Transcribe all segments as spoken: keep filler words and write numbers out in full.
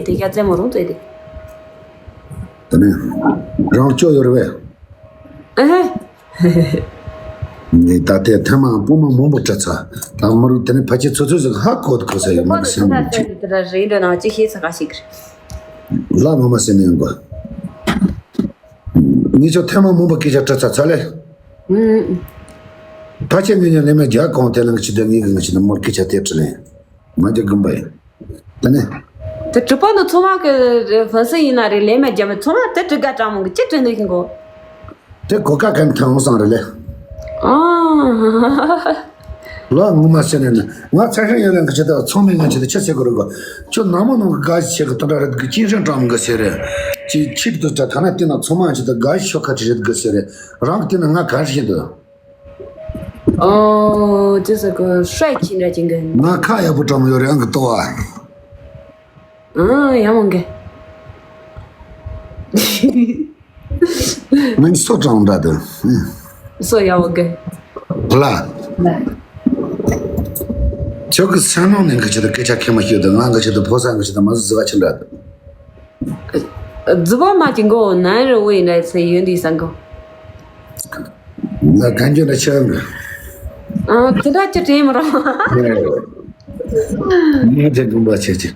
དེ་རྒྱ་རྩེད་མོ་རུང་བཙལ་ཏེ། དེ་ནས་རང་སྐྱོ་ཡོད་རེད་པས། ཨེ། ངས་ད་ལྟའི་ཐེངས་མ་སྤུན་མ་མང་པོ་སྤྲད་ཚར། ད་མི་རུ་དེ་ནས་ཕལ་ཆེར་ཚོ་ཚོ་ཟིག་ཧ་གོ་གོ་ས་ཡོད་མ་རེད་སེམས་ནང་གི། དེ་འདྲ་རེད་འདྲ་ན་ཅི་ཤེས་ཚ་ག་ཞིག་རེད། ལ་ངོ་མ་ཟེར་ནས་ཡོང་གོ། ངས་ཁྱོད་ཐེངས་མ་མང་པོ་སྐད་ཆ་དྲི་ཚར་ཚར་ལེ། ཨུམ། ཕལ་ཆེར་ངས་ཉན་ལེ་མ་རྒྱ་གང་དེ་ལ་ངི་ཆི་དེ་ངི་གི་ངི་ཆི་དེ་མོར་སྐད་ཆ་དེ་དྲི་ལེ། ང་རྒྱ་དགོན་པ་ཡིན། དེ་ནས། དེ་གྲུ་པ་འདི་ཚང་མ་གི་ཕན་སེ་ཡིན་ན་རེད་ལེ་མ་རྒྱ་མི་ཚང་མ་དེ་གྲུ་ག་གྲང་མོ་གི་ཅི་དྲན་འདུག་ཤིང་གོ། དེ་གོ་ཀ་གན་ཐང་སང་རེད་ལེ། ཨ། ལོ་ངོ་མ་ཟེར་ནས་ང་ཚ་ཧྲན་ཡོད་ལན་གི་ཆེད་དུ་ཚང་མས་ང་ཆེད་དུ་ཆི་ཟེར་གི་རེད་གོ། ཁྱོད་ནང་མོ་ནང་གི་དགའ་ཞིག་ཆེ་གི་དེ་འདྲ་རེད་གི་ཅིན་ཧྲན་ཀྲང་གི་ཟེར་རེད། ཅི་ཆིབ་དུ་ད་ཐ་ན་དེ་ན་ཚང་མ་ཆེད་དུ་དགའ་ཞིག་ཤོ་ཁ་ཅི་རེད་གི་ཟེར་རེད། རང་གི་དེ་ན་ང་ག་རེ་བྱེད་འདུག་ཨོ། ཅི་ཟེར་གི་ཧྲའི་ཁྱིན་ར་ཅིང་གི། ང་ཁ་ཡག་པོ་གྲང་མོ་ཡོད་རེད་ཨང་གི་ལྟོ་བ། ཨང་ཡག་མོ་གི། ང་ནི་སོ་གྲང་འདྲ་དུ། སོ་ཡག་མོ་གི། ལ། ལ། ཁྱོད་ཀྱི་སེམས་ནང་ནས་གི་ཆེད་དུ་སྐད་ཆ་ཁས་མ་ཤེས་དུ་ང་གི་ཆེད་དུ་ཕོ་སང་གི་ཆེད་དུ་མ་ཟི་ཟི་བ་ཆེ་འདྲ་དུ། རྫི་བ་མ་གི་མགོ་ནན་རི་བོ་ཡིན་ན་ཚེ་ཡོན་ཏི་སང་གོ། ང་གང་རྒྱུ་ན་ཆགས་འགྲོ། ཨ་དེ་འདྲ་ཅི་དྲན་མི་རུང་། ངས་དེ་དགོངས་པ་བྱེད་ཀྱི།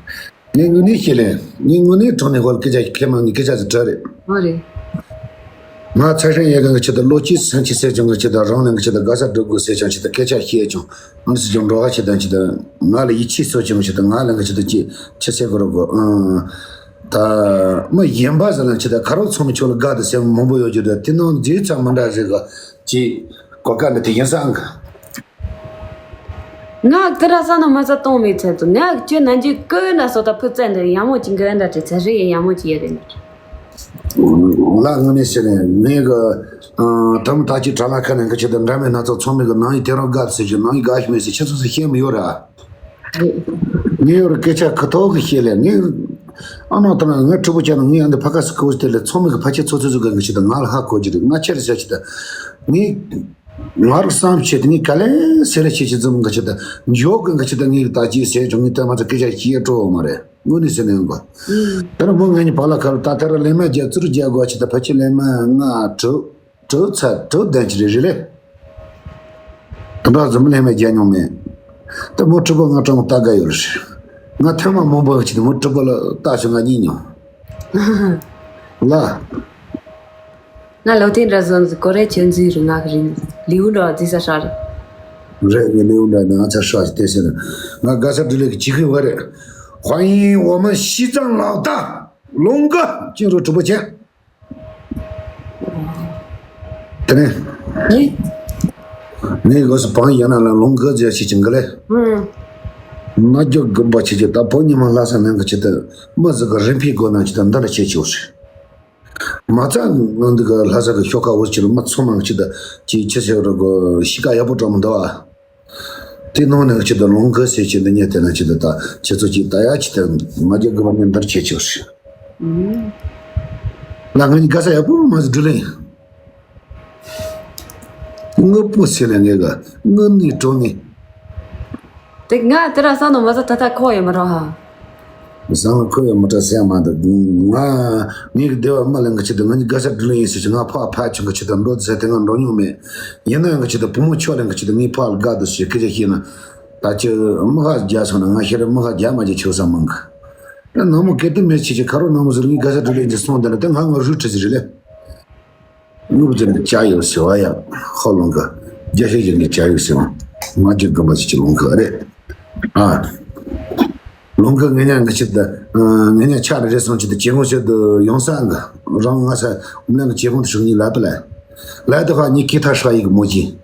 ངས་དངོས་གནས་ཤེས་ལེ། ངས་དངོས་གནས་དྲང་གནས་ཧོལ་སྐད་ཆ་ཁས་མ་ངས་སྐད་ཆ་ཟིག་དྲི་རེད། ཨ་རེད། ང་ཚ་ཧྲན་ཡེ་གང་གི་ཆེད་དུ་བློ་སྐྱིད་སེམས་སྐྱིད་ཟེར་ཀྱང་གི་ཆེད་དུ་རང་ལ་གི་ཆེད་དུ་དགའ་ས་སྒྲུབ་དགོས་ཟེར་ཀྱང་ཆེད་དུ་སྐད་ཆ་བཤད་ཀྱང་ཨང་སི་ཀྱང་འགྲོ་བ་ཆེད་དུ་ཆེད་དུ་ང་ལ་ཡིད་ཆེས་གསོ་ཀྱང་གི་ཆེད་དུ་ང་ལ་གི་ཆེད་དུ་ཅི་ཆི་ཟེར་དགོས་རོགས་གོ། ཨང་། ད་མི་གཞན་པ་ཟེར་ན་ཆེད་དུ་ཁ་རོག་ཚང་མ་ཁྱོད་ལ་དགའ་དུ་ཟེར་མང་པོ་ཡོད་རྒྱུ་རེད་དེ་ནང་རྗེས་ཚ་མི་འདྲ་ཟེར་གི་ཅི་གོ་སྐབས་འདི་དེ་ཡིན་སང་གི། ང་ཀི་ར་ས་ན་མ་ས་གཏོང་མེད་ཚད་དུ་ང་ཁྱོད་ནང་རྒྱུ་ཀི་ན་སོ་ད་ཕུ་བཙན་འདི་ཡང་མོ་ཅིག་གི་འདྲ་དྲི་ཚ་རེ་ཡང་མོ་ཅིག་ཡེ་རེ་ནི། ལ་དངོས་གནས་ཟེར་ནས་ངས་གི་དམ་ད་ཅི་དྲ་ལ་ཁ་ནས་གི་ཆེད་དུ་འདྲ་མེད་སྣ་ཚོགས་ཚང་མས་གི་ནང་ཡི་དེ་རང་དགའ་ཟེར་གྱི་ནང་ཡི་དགའ་ཞིག་མེད་ཟེར་ཁྱེད་ཚོ་ཚོ་ཤེས་མི་ཡོད་ར། ངས་ཡོད་ར་སྐད་ཆ་ཁ་ཐོག་གི་ཤེས་ལས་ངས་ཨ་ནོ་ད་ན་ངས་གྲུ་པོ་ཅན་ངས་ཨ་འདི་ཕ་ཁ་སི་ཁོ་དེ་ལས་ཚང་མས་གི་ཕ་ཁྱེད་ཚོ་ཚོ་ཚོ་གི་གི་ཆེད་དུ་ང་ལ་ཧ་གོ་གི་རེད་ང་ཆེ་རེད་ཟེར་གྱི་ད་ངས། ང་རང་བསམ་བྱས་དེ་ངས་ག་ལེ་ཟེར་ལེ་བྱེད་ཀྱི་འཛུམ་ག་ཆེ་ད་མགྱོགས་གི་ག་ཆེ་ད་ངས་ད་ཅི་ཟེར་བྱུང་ངས་ད་མ་ཚ་སྐད་ཆ་ཤེས་སྤྲོ་བ་མ་རེད་དངོས་གནས་ཟེར་ནས་ཡོང་གོ། ད་རུང་མོ་ང་གཉིས་བག་ལ་ཁ་ལ་ད་ད་རུང་ལེན་མ་རྒྱ་ཙུར་རྒྱ་གོ་ཆེ་ད་ཕལ་ཆེར་ལེན་མ་ལྔ་དྲུག་དྲུག་ཚ་དྲུག་ལྡན་གྱི་རེད་རེད་ལེ། ད་འདྲ་འཛུམ་ལེན་མ་རྒྱ་མྱོང་མེད། ད་མོ་གྲུ་པོ་ང་གྲོང་ལྟ་དགའ་ཡོད་རེད། ང་ཐེངས་མ་མང་པོ་ཆེ་ད་མོ་གྲུ་པོ་ལ་ལྟ་བྱུང་ང་གཉིས་མྱོང་། ལ། ང་ལོ་ཐེངས་འདྲ་བཟོ་འདི་ཀོ་རེ་ཆེན་འཛུལ་རུ་ང་གི་རིང་ལིའུ་འགྲོ་འཛི་ས་ཧྲ་རེད། རེད་ངས་ལིའུ་འདྲ་ནི་ང་ཚ་ཧྲ་ཞིག་བལྟས་ཟེར་ན་ང་དགའ་ས་འདི་ལས་ཀྱི་ཅི་ཁུ་བ་རེད། 欢迎我们西藏老大龙哥进入直播间。དེ་ནས་ངས་ངས་གོ་སི་བང་ཡ་ན་ལ་ལོང་གི་རྫས་ཤིག་ཅིང་གི་ལས། ང་རྒྱུ་དགོན་པ་ཆེ་ཆེ་ད་བོད་ཉི་མ་ལྷ་ས་ནང་གི་ཆེ་ད་མི་ཟིག་གི་རིན་ཕིག་སྒོ་ནང་ཆེ་ད་འདི་འདྲ་བྱེད་ཆོག་ཟེར། མ་རྩ་ང་འདི་ག་ལྷ་ས་གི་ཤོག་ཁ་འོར་ཕྱིར་མི་ཚང་མ་ཅི་ད་ཅི་ཆི་ཟེར་རོ་གོ་གཤིས་ཀ་ཡག་པོ་འགྲོ་མི་འདུག་ཨ། དེ་ནང་ནས་ཅི་ད་ལོང་གི་ཟེར་ཅི་འདི་ཉེ་དེ་ན་ཅི་ད་ད་ཁྱེད་ཚོ་ཅི་ད་ཡ་ཅི་ད་མ་རྒྱག་གི་བ་ཉེ་འདར་ཆེ་ཆོག་ཤི། ལ་ང་ནི་ག་ས་ཡག་པོ་མ་ཟི་འགྲུལ་ལེན། དངོས་པོ་ཟེར་ལེ་ངེ་ག་དངོས་གནས་དྲང་གནས། དེ་ང་དེ་ར་ས་ནོ་མ་ཟ་ད་ད་ཁོ་ཡོད་མ་རོ་ཧ། བཟང་ལ་ཁོ་ཡང་མི་སྐྲག་ཟེར་ཡ་མ་འདུག་ང་ངའི་གི་སྡེ་བ་མ་ལེན་གི་ཆེད་དུ་ང་གཉིས་དགའ་ས་སྒྲུབ་ལེན་ཡིན་ཟེར་ཞིང་ང་ཕག་ཕ་ཆུང་གི་ཆེད་དུ་འགྲོ་ཟེར་དེ་ང་འགྲོ་མྱོང་མེད། ཡིན་ན་ཡང་གི་ཆེད་དུ་བུ་མོ་ཆོག་ལེན་གི་ཆེད་དུ་ངའི་ཕག་ལ་དགའ་འདུག་ཞེས་སྐད་ཆ་བཤད་ན། ད་ཅི་མི་ཧ་རྒྱ་སོང་ན་ང་ཤེས་རེ་མི་ཧ་རྒྱ་མ་རྒྱ་ཆེ་བསམ་མང་གི། ད་ནང་མོ་གལ་ཏེ་མེད་ཆེ་ཆེ་ཁ་རོག་ནང་མོ་ཟེར་ངའི་དགའ་ས་སྒྲུབ་ལེན་གྱི་སོང་དེ་ལ་དེ་ང་ང་རུས་ཁྲི་ཟེར་རེད་ལེ། ནུབ་ཅན་གྱི་བྱ་ཡོད་ཟེར་བ་ཡ། ཧོ་ལོང་གི། རྒྱ་ཤེས་ཅན་གྱི་བྱ་ཡོད་ཟེར་བ། ང་རྒྱུ་དགོན་པ་ཞིག་གི་ལོང་གི་རེད། ཨ། ལོང་གི་ངེད་ཉ་ངི་ཆེད་དུ། ངེད་ཉ་ཆ་རེ་རེ་སོང་ཆེད་དུ་ཇེ་གོང་ཆེད་དུ་ཡོང་ས་འགི། རང་ང་ས་ཨུམ་ལན་གི་ཇེ་གོང་དུ་ཞུགས་ཉིན་ལབ་པ་ལ། ལ་དུ་ཧ་ཉི་ཁི་ཐ་ཧྲ་ཡིག་མོ་ཇི།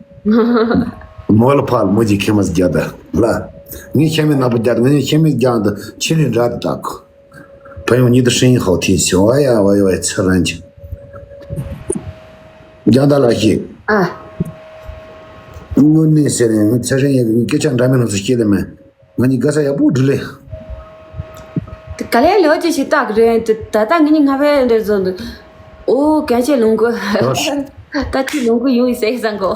མོ་ལ་ཕ་ལ་མོ་ཇི་ཁེ་མ་ཟི་རྒྱ་ད། ལ། ངས་ཤེས་མེད་ནག་པོ་རྒྱ་ད་ངེད་ཉ་ཤེས་མེད་རྒྱ་ད་ཆི་ནི་ར་དུ་དག་གི། ཕ་ཡོང་ཉིད་དུ་ཧྲིན་ཧའོ་ཐིན་ཞིང་བ་ཡ་བ་ཡ་བ་ཚ་རན་ཅིང་། རྒྱང་ལྟ་ལ་ཞིག་ཨ། དངོས་གནས་ཟེར་ཡང་ཚ་ཧྲིན་ཡ་གི་སྐད་ཆ་འདྲ་མིན་ལ་ཚོ་སྐྱེ་ལེ་མེད། ང་གཉིས་དགའ་ས་ཡག་པོ་འགྲུལ་ལེ། དེ་ག་ལེ་ལོ་ཅི་ཞིག་བཏགས་རེད་དེ་ད་ལྟ་ངེད་གཉིས་སྔ་བས་འདྲ་བཟོ་འདུག་ཨོ་གན་ཆེ་ལུང་གི། ད་ཁྱི་ལུང་གི་ཡོང་ཡི་ཟེར་བསམ་གོ།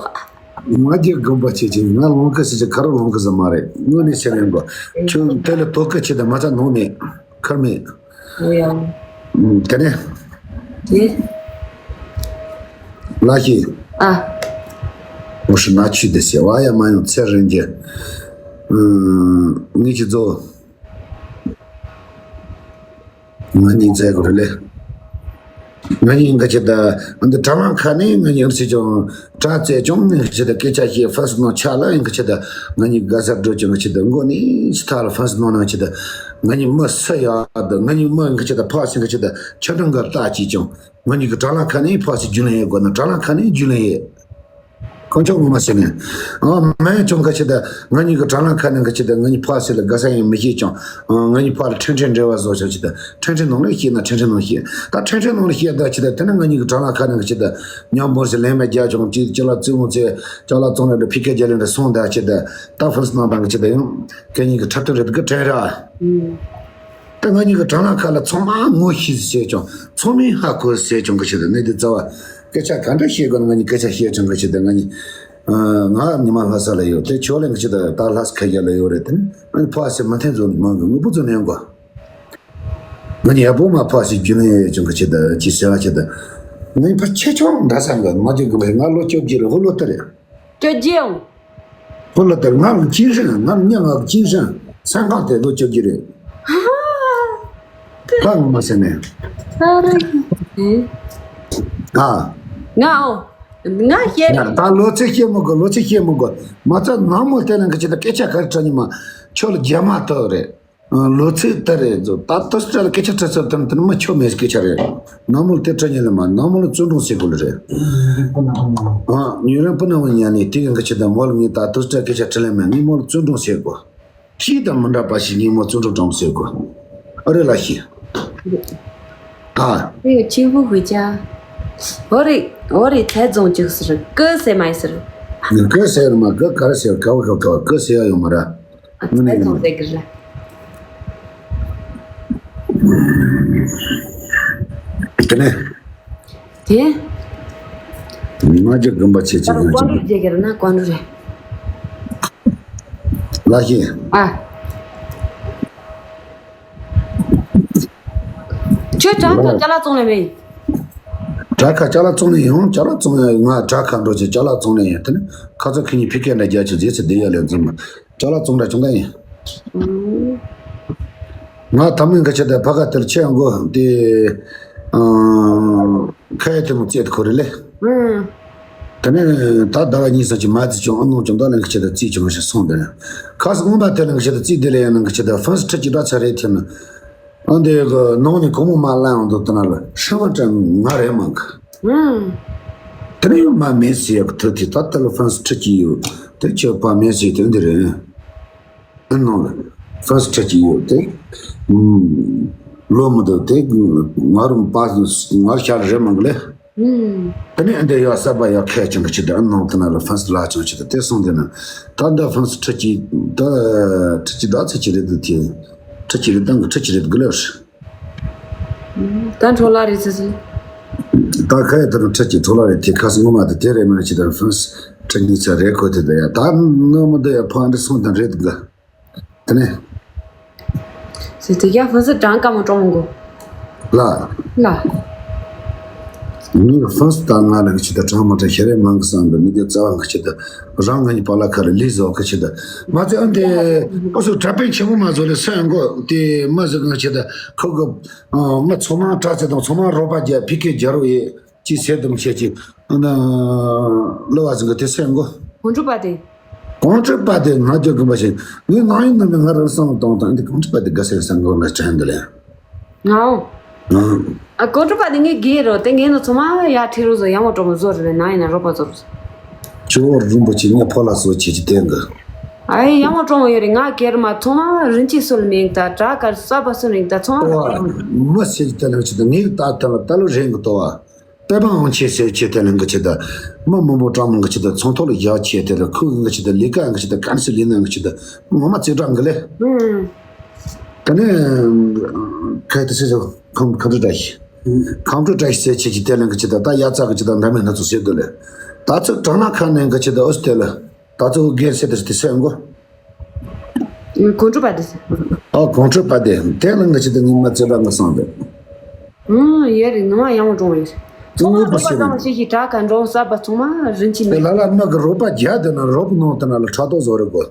ང་རྒྱལ་དགོན་པ་ཆེ་ཆེ་ང་ལུང་གི་ཟེར་ཆེ་ཁ་རོག་ལུང་གི་ཟེར་མ་རེད་དངོས་གནས་ཟེར་ཡང་གོ། ཁྱོད་དེ་ལ་དོ་གི་ཆེ་ད་མ་ཚ་ནོ་མེད་ཁར་མེད། ཨོ་ཡ། ཨུམ། དེ་ནས། དེ། ལགས་ཤིག་ཨ། 我是拿去的写，我也没有责任的。嗯，你去做。 ང་གཉིས་བཙལ་དགོས་རེད་ལེ། ང་གཉིས་ག་ཆེ་ད། འདི་དྲ་ལམ་ཁ་ནས་ང་གཉིས་ཨ་ཟེར་ཀྱང་དྲ་བཙལ་ཀྱང་ནི་ག་ཆེ་ད་སྐད་ཆ་བཤད་ཧྥན་སི་ནང་ཆ་ལ་ཡིན་ག་ཆེ་ད། ང་གཉིས་ག་ས་འགྲོ་ཀྱང་ག་ཆེ་ད་མགོ་ནས་ཕྱི་ཐག་ལ་ཧྥན་སི་ནང་ན་ག་ཆེ་ད། ང་གཉིས་མི་སུ་ཡག་ད། ང་གཉིས་མི་ག་ཆེ་ད་ཕག་སེ་ག་ཆེ་ད་ཆ་འགྲིག་ག་ལྟ་ཅིག་ཀྱང་། ང་གཉིས་ཀྱི་དྲ་ལམ་ཁ་ནས་ཕག་སེ་རྒྱུས་ལོན་ཡེད་དགོས་ན་དྲ་ལམ་ཁ་ནས་རྒྱུས་ལོན་ཡེད། དཀོན་མཆོག་ངོ་མ་ཟེར་ནས། ཨ་མ་ཡང་ཅུང་ག་ཆེ་ད། ང་གཉིས་ཀྱི་དྲ་ལམ་ཁ་ནས་ག་ཆེ་ད། ང་གཉིས་ཕག་སེ་ལ་དགའ་ས་ཡང་མི་ཤེས་ཀྱང་། ཨ་ང་གཉིས་ཕག་ལ་ཕྲན་ཕྲན་འབྲེལ་བ་བཟོ་ཆོག་ཆེ་ད། ཕྲན་ཕྲན་ནང་ལ་ཤེས་ན་ཕྲན་ཕྲན་ནང་ཤེས་ད། ཕྲན་ཕྲན་ནང་ལ་ཤེས་ད་ཆེ་ད། དེ་ནས་ང་གཉིས་ཀྱི་དྲ་ལམ་ཁ་ནས་ག་ཆེ་ད། མཉམ་པོ་ཞིག་ལན་མ་རྒྱག་ཀྱང་ཅིག་ཅ་ལག་བཙུན་མོ་ཚེ་ཅ་ལག་བཙོང་ལ་འདྲ་ཕི་ཀ་རྒྱ་ལ་འདྲ་སོང་ད་ཆེ་ད། ད་ཧྥན་སི་ནང་དང་ག་ཆེ་ད་ཡང་གད་སྙིགས་ཀྱི་འཁྲབ་སྟོན་རེད་གི་དྲན་ར། ད་ང་གཉིས་ཀྱི་དྲ་ལམ་ཁ་ལ་ཚང་མ་ངོ་ཤེས་ཟེར་ཀྱང་ཚང་མས་ཧ་གོ་ཟེར་ཀྱང་ག་ཆེ་ད། གནས་དེ་རྩ་བ་སྐད་ཆ་ག་འདྲ་བཤད་དགོས་ན་ང་གཉིས་སྐད་ཆ་བཤད་ཀྱང་ག་ཆེ་ད། ང་གཉིས་ང་ཉི་མ་ལྷ་ས་ལ་ཡོད་དེ་ཁྱོད་ལ་ག་ཆེ་ད། ད་ལྷ་ས་ཁ་རྒྱ་ལ་ཡོད་རེད། དེ་ནི་ང་གཉིས་ཕག་སེ་མ་འཐེན་བཟོ་ནི་མང་གི་དངོས་པོ་བཟོ་ནས་ཡོང་གོ། ང་གཉིས་ཡག་པོ་མ་ཕག་སེ་རྒྱུས་ལོན་ཡོད་ཀྱང་ག་ཆེ་ད་ཅི་ཟེར་བ་ཆེ་ད། ང་གཉིས་ཕར་ཆེ་ཆུང་འདྲ་ས་འགའ་མ་རྒྱུག་གི་མ་རེད། ང་ལོ་བཅོ་བརྒྱད་རེད། ཧོ་ལོ་ལྟར་རེད། བཅོ་བརྒྱད་འོང་། ཁོ་ལ་དེར་ང་ལ་ཅིན་ཧྲན། ང་ལ་མྱི་ང་ཅིན་ཧྲན་སང་ཁང་དེ་ལོ་བཅོ་བརྒྱད་རེད། ཧ་ཧ། ད་ངོ་མ་ཟེར་ནས། ཨ། ང་ཨོ། ང་བཤད་ཡ། ད་ལོ་ཚིགས་བཤད་མི་དགོས། ལོ་ཚིགས་བཤད་མི་དགོས། མ་རྩ་ནང་མོ་དེ་ལ་གི་ཅི་ད་སྐད་ཆ་ག་རེ་དྲི་ཉི་མ་ཁྱོད་ལ་རྒྱ་མ་ཐོག་རེད། ལོ་ཚིགས་ལྟར་རེད་ཟོ། ད་ལྟ་སྤྲ་ལ་སྐད་ཆ་དྲི་ཚར་དུས་དེ་ནི་མི་ཆོ་མེད་སྐད་ཆ་རེད། ནང་མོ་ལ་དེ་དྲི་ཉན་ལ་མ་ནང་མོ་ལ་བརྩོན་འགྲུས་བྱེད་དགོས་ལ་རེད། ཨ་ཉུང་རིང་སྤུ་ན་བ་ཉན་ནས་དེ་གི་འགི་ཆེ་དང་མོ་ལ་ངས་ད་ལྟ་སྤྲ་སྐད་ཆ་དྲི་ལེ་མེད། ངས་མོ་ལ་བརྩོན་འགྲུས་བྱེད་དགོས། ཁྱི་དང་མི་འདྲ་པ་ཞིག་ངས་མོ་བརྩོན་འགྲུས་དྲང་བྱེད་དགོས། ཨ་རེ་ལ་ཤི། ཨ། 没有欺负回家。 ཨོ་རེད། ཨོ་རེད། ཚད་རྫོང་ཅིག་ཟེར་ཀི་ཟེར་མ་ཡིན་ཟེར། ཀི་ཟེར་མ་ཀི་ག་རེ་ཟེར་ག་བ་ག་ག་བ་ཀི་ཟེར་ཡ་ཡོད་མ་ར། ཨ་ཚད་རྫོང་ཟེར་གི་ར། དེ་ནས། དེ། ང་ཅག་དགོན་པ་ཆེ་ཆེ་ད་རུང་ཡང་ཅིག་ཀོང་ཀྲིག་རྒྱལ་གྱི་ར་ན་ཀོང་ཀྲིག་རེད། ལ་ཤི། ཨ། ཁྱོད་དྲ་ཁ་ཅ་ལག་བཙོང་ལེ་མེད། དྲ་ཁ་ཅ་ལག་བཙོང་ནས་ཡོང་། ཅ་ལག་བཙོང་ཡ་ང་དྲ་ཁ་འགྲོ་ཆེ་ཅ་ལག་བཙོང་ནས་ཡོང་། དེ་ནི་ཁ་ཚ་ཁི་གཉིས་ཕི་ཀེ་འདྲ་རྒྱ་ཆེ་རྗེས་སུ་བསྡད་ཡ་ལས་འཛོམས་མ་ཅ་ལག་བཙོང་འདྲ་བྱུང་ད་ཡིན། ང་ད་མིན་ག་ཆེ་ད་ཕ་ག་དེར་ཆེ་ཡང་གོ་དེ་ཁ་ཡ་དེ་མོ་བཙལ་དུ་ཁོ་རེ་ལེ། དེ་ནས་ད་ཟླ་བ་གཉིས་ཙམ་གྱི་མ་རྩིས་བྱུང་། ཨ་ནོ་ཅུང་ད་ལན་གི་ཆེད་དུ་རྩིས་བྱུང་ཞེས་གསུངས་དེ་ནས་ཁ་སང་སྔོན་མ་དེ་ལན་གི་ཆེད་དུ་རྩིས་དེ་ལས་ཡང་ནང་གི་ཆེད་དུ་ཧྥན་སི་ཁྲི་གཅིག་སྦྲགས་ཚར་རེད་དེ་ནི། ཨ་འདི་གི་ནང་ནས་གོང་མོ་མ་ལ་ཡང་འདུག་དེ་ན་ལ་ཧྲ་བ་ཀྲང་ང་རེད་མ་གི། དེ་ནས་ཡང་མ་མེད་ཟེར་ཡག་གི་ཐུག་དེ་ད་ལྟ་ལ་ཧྥན་སི་ཁྲི་གཅིག་ཡོད་དེ་ཁྱོད་པ་མེད་ཟེར་དེ་འདི་རེད། ཨ་ནང་ལ་ཧྥན་སི་ཁྲི་གཅིག་ཡོད་དེ། ལོ་མི་འདུག་དེ་ང་རུང་པ་ང་ཤར་རེད་མ་གི་ལེ། དེ་ནས་འདི་ཡོད་གསར་པ་ཡོད་ཁས་ཀྱང་གི་ཆེད་དུ་ཨ་ནང་དེ་ན་ལ་ཧྥན་སི་ལ་ཅང་ཆེད་དུ་དེ་སོང་དེ་ན་ད་འདི་ཧྥན་སི་ཁྲི་གཅིག་ད་ཁྲི་གཅིག་ད་ཚེ་གཅིག་རེད་འདུག་དེ་ཁྲི་གཅིག་རེད་དང་གི་ཁྲི་གཅིག་རེད་གི་ལེ། ད་འཕྲོ་བརླག་རེད་ཟེར་ཟེར། ད་ཁ་ཡ་ད་རུང་ཁྲི་གཅིག་འཕྲོ་བརླག་རེད་དེ་ཁ་སང་སྔོན་མ་དེ་དེ་རེད་མ་ཆེད་དུ་ཧྥན་སི་ཁྲི་གཉིས་ཚར་རེད་ཁོ་དེ་ད་ཡ་ད་ནོ་མི་འདི་ཡ་ཕ་འདི་སོང་དང་རེད་འདུག་གི། དེ་ནས། ཟེར་དེ་ཡ་ཧྥན་སི་གྲངས་ཀ་མ་སྤྲོ་མོ་གོ། ལ། ལ། ངའི་ཧྥན་སི་ད་ང་ལ་གི་ཆེད་དུ་གྲངས་མ་སྤྲོ་ཤེས་རེ་མང་གི་བསམ་པའི་མི་དེ་རྩ་བ་གི་ཆེད་དུ་རང་ང་གཉིས་པ་ལ་ཁ་ལ་ལི་བཟོ་གི་ཆེད་དུ་མ་ཚད་ཨ་འདི་ཨོ་སུ་གྲྭ་པའི་ཆེན་པོ་མ་བཟོ་ལེ་སོན་གོ་དེ་མ་ཟིག་གི་ཆེད་དུ་ཁོ་གི་མི་ཚོ་མང་གྲྭ་ཚེ་དང་ཚོ་མང་རོགས་པ་རྒྱ་ཕི་ཀེ་རྒྱ་རོ་ཡེ། ཅི་ཟེར་དུ་མི་ཤེས་ཅི། ཨ་ན། གླུ་བ་ཟིན་གི་དེ་སེམས་མགོ། གོང་ཁྲོ་པ་དེ། གོང་ཁྲོ་པ་དེ་ང་ཅག་གི་མ་ཤེས། ངའི་ནང་ཡིན་ནམ་ང་རང་བསམ་བཏང་དང་འདི་གོང་ཁྲོ་པ་དེ་དགའ་སེ་བསམ་གི་ང་དྲན་འདི་ལས། ང་འོ། ཨ། ཨ་གོང་ཁྲོ་པ་དེ་ངའི་རྒན་རོ་དེ་ངའི་ནང་ཚོ་མ་ཡ་ཁྲི་རུ་བཟོ་ཡ་མོ་གྲོ་མོ་བཟོ་རེ་ནང་ཡིན་ན་རོགས་པ་བཟོ་རུ། ཇོ་བོ་རིན་པོ་ཆེ་ངའི་ཕོ་ལ་བཟོ་བྱེད་ཀྱི་དེ་འགི། ཨ་ཡ་ཡ་མོ་གྲོ་མོ་ཡོད་རེད། ང་རྒན་རོ་མ་ཚོ་མ་རིན་ཆེན་སུལ་མིང་ད་དྲ་དཀར་གསར་པ་སུ་རིང་ད་ཚོ་མ། ཨོ། མི་སེར་གྱི་དེ་ལ་ཆེད་དུ་ངའི་ད་ལྟ་ལ་ད་ལོ་རེད་འགི་ཏོ་བ། པད་མ་དབང་ཆེན་ཟེར་ཆེ་དེ་ལ་འགི་ཆེ་ད། མི་མང་པོ་གྲངས་མང་གི་ཆེ་ད་ཚོང་ཐོག་ལ་བཞག་ཆེ་དེ་ལ་ཁོ་གི་ཆེ་ད་ལས་ཀ་འགི་ཆེ་ད་ཀན་སི་ལི་ན་འགི་ཆེ་ད་ངོ་མ་རྩེ་གྲགས་འགི་ལེ། ཨུམ། དེ་ནས་ཁ་དེ་ཟེར་ཁམ་ཁམ་བུ་བཀྲ་ཤིས། ཁམ་བུ་བཀྲ་ཤིས་ཟེར་ཆེ་ཆེ་དེ་ལ་འགི་ཆེ་ད་ད་ཡ་ཙག་གི་ཆེ་ད་འདྲ་མེད་སྣ་ཚོགས་ཟེར་འདུག་ལེ། ད་ཚོ་གྲང་ན་ཁ་ནས་འགི་ཆེ་ད་ཨོ་སི་དེ་ལ། ད་ཚོ་རྒན་ཟེར་དེ་དེ་སེ་འགོ། གོང་ཁྲོ་པ་དེ་ཟེར། ཨ་གོང་ཁྲོ་པ་དེ་དེ་ལ་ང་ཅི་དེ་ངི་མ་ཙེ་པ་ང་སང་དེ། ཨང་ཡེ་རེད། ངི་མ་ཡང་མོ་གྲོང་ཡོད། ཚོང་མ་རོགས་པ་ཙང་ཤེས་ཤིག་དྲག་ག་འགྲོ་ས་པ་ཚང་མ་རིན་ཆེན་མེད། ལ་ལ་མ་གི་རོགས་པ་རྒྱ་དེ་ན་རོགས་པ་ནང་དེ་ན་ལ་ཕྲག་དོག་བཟོ་རེད་གོ།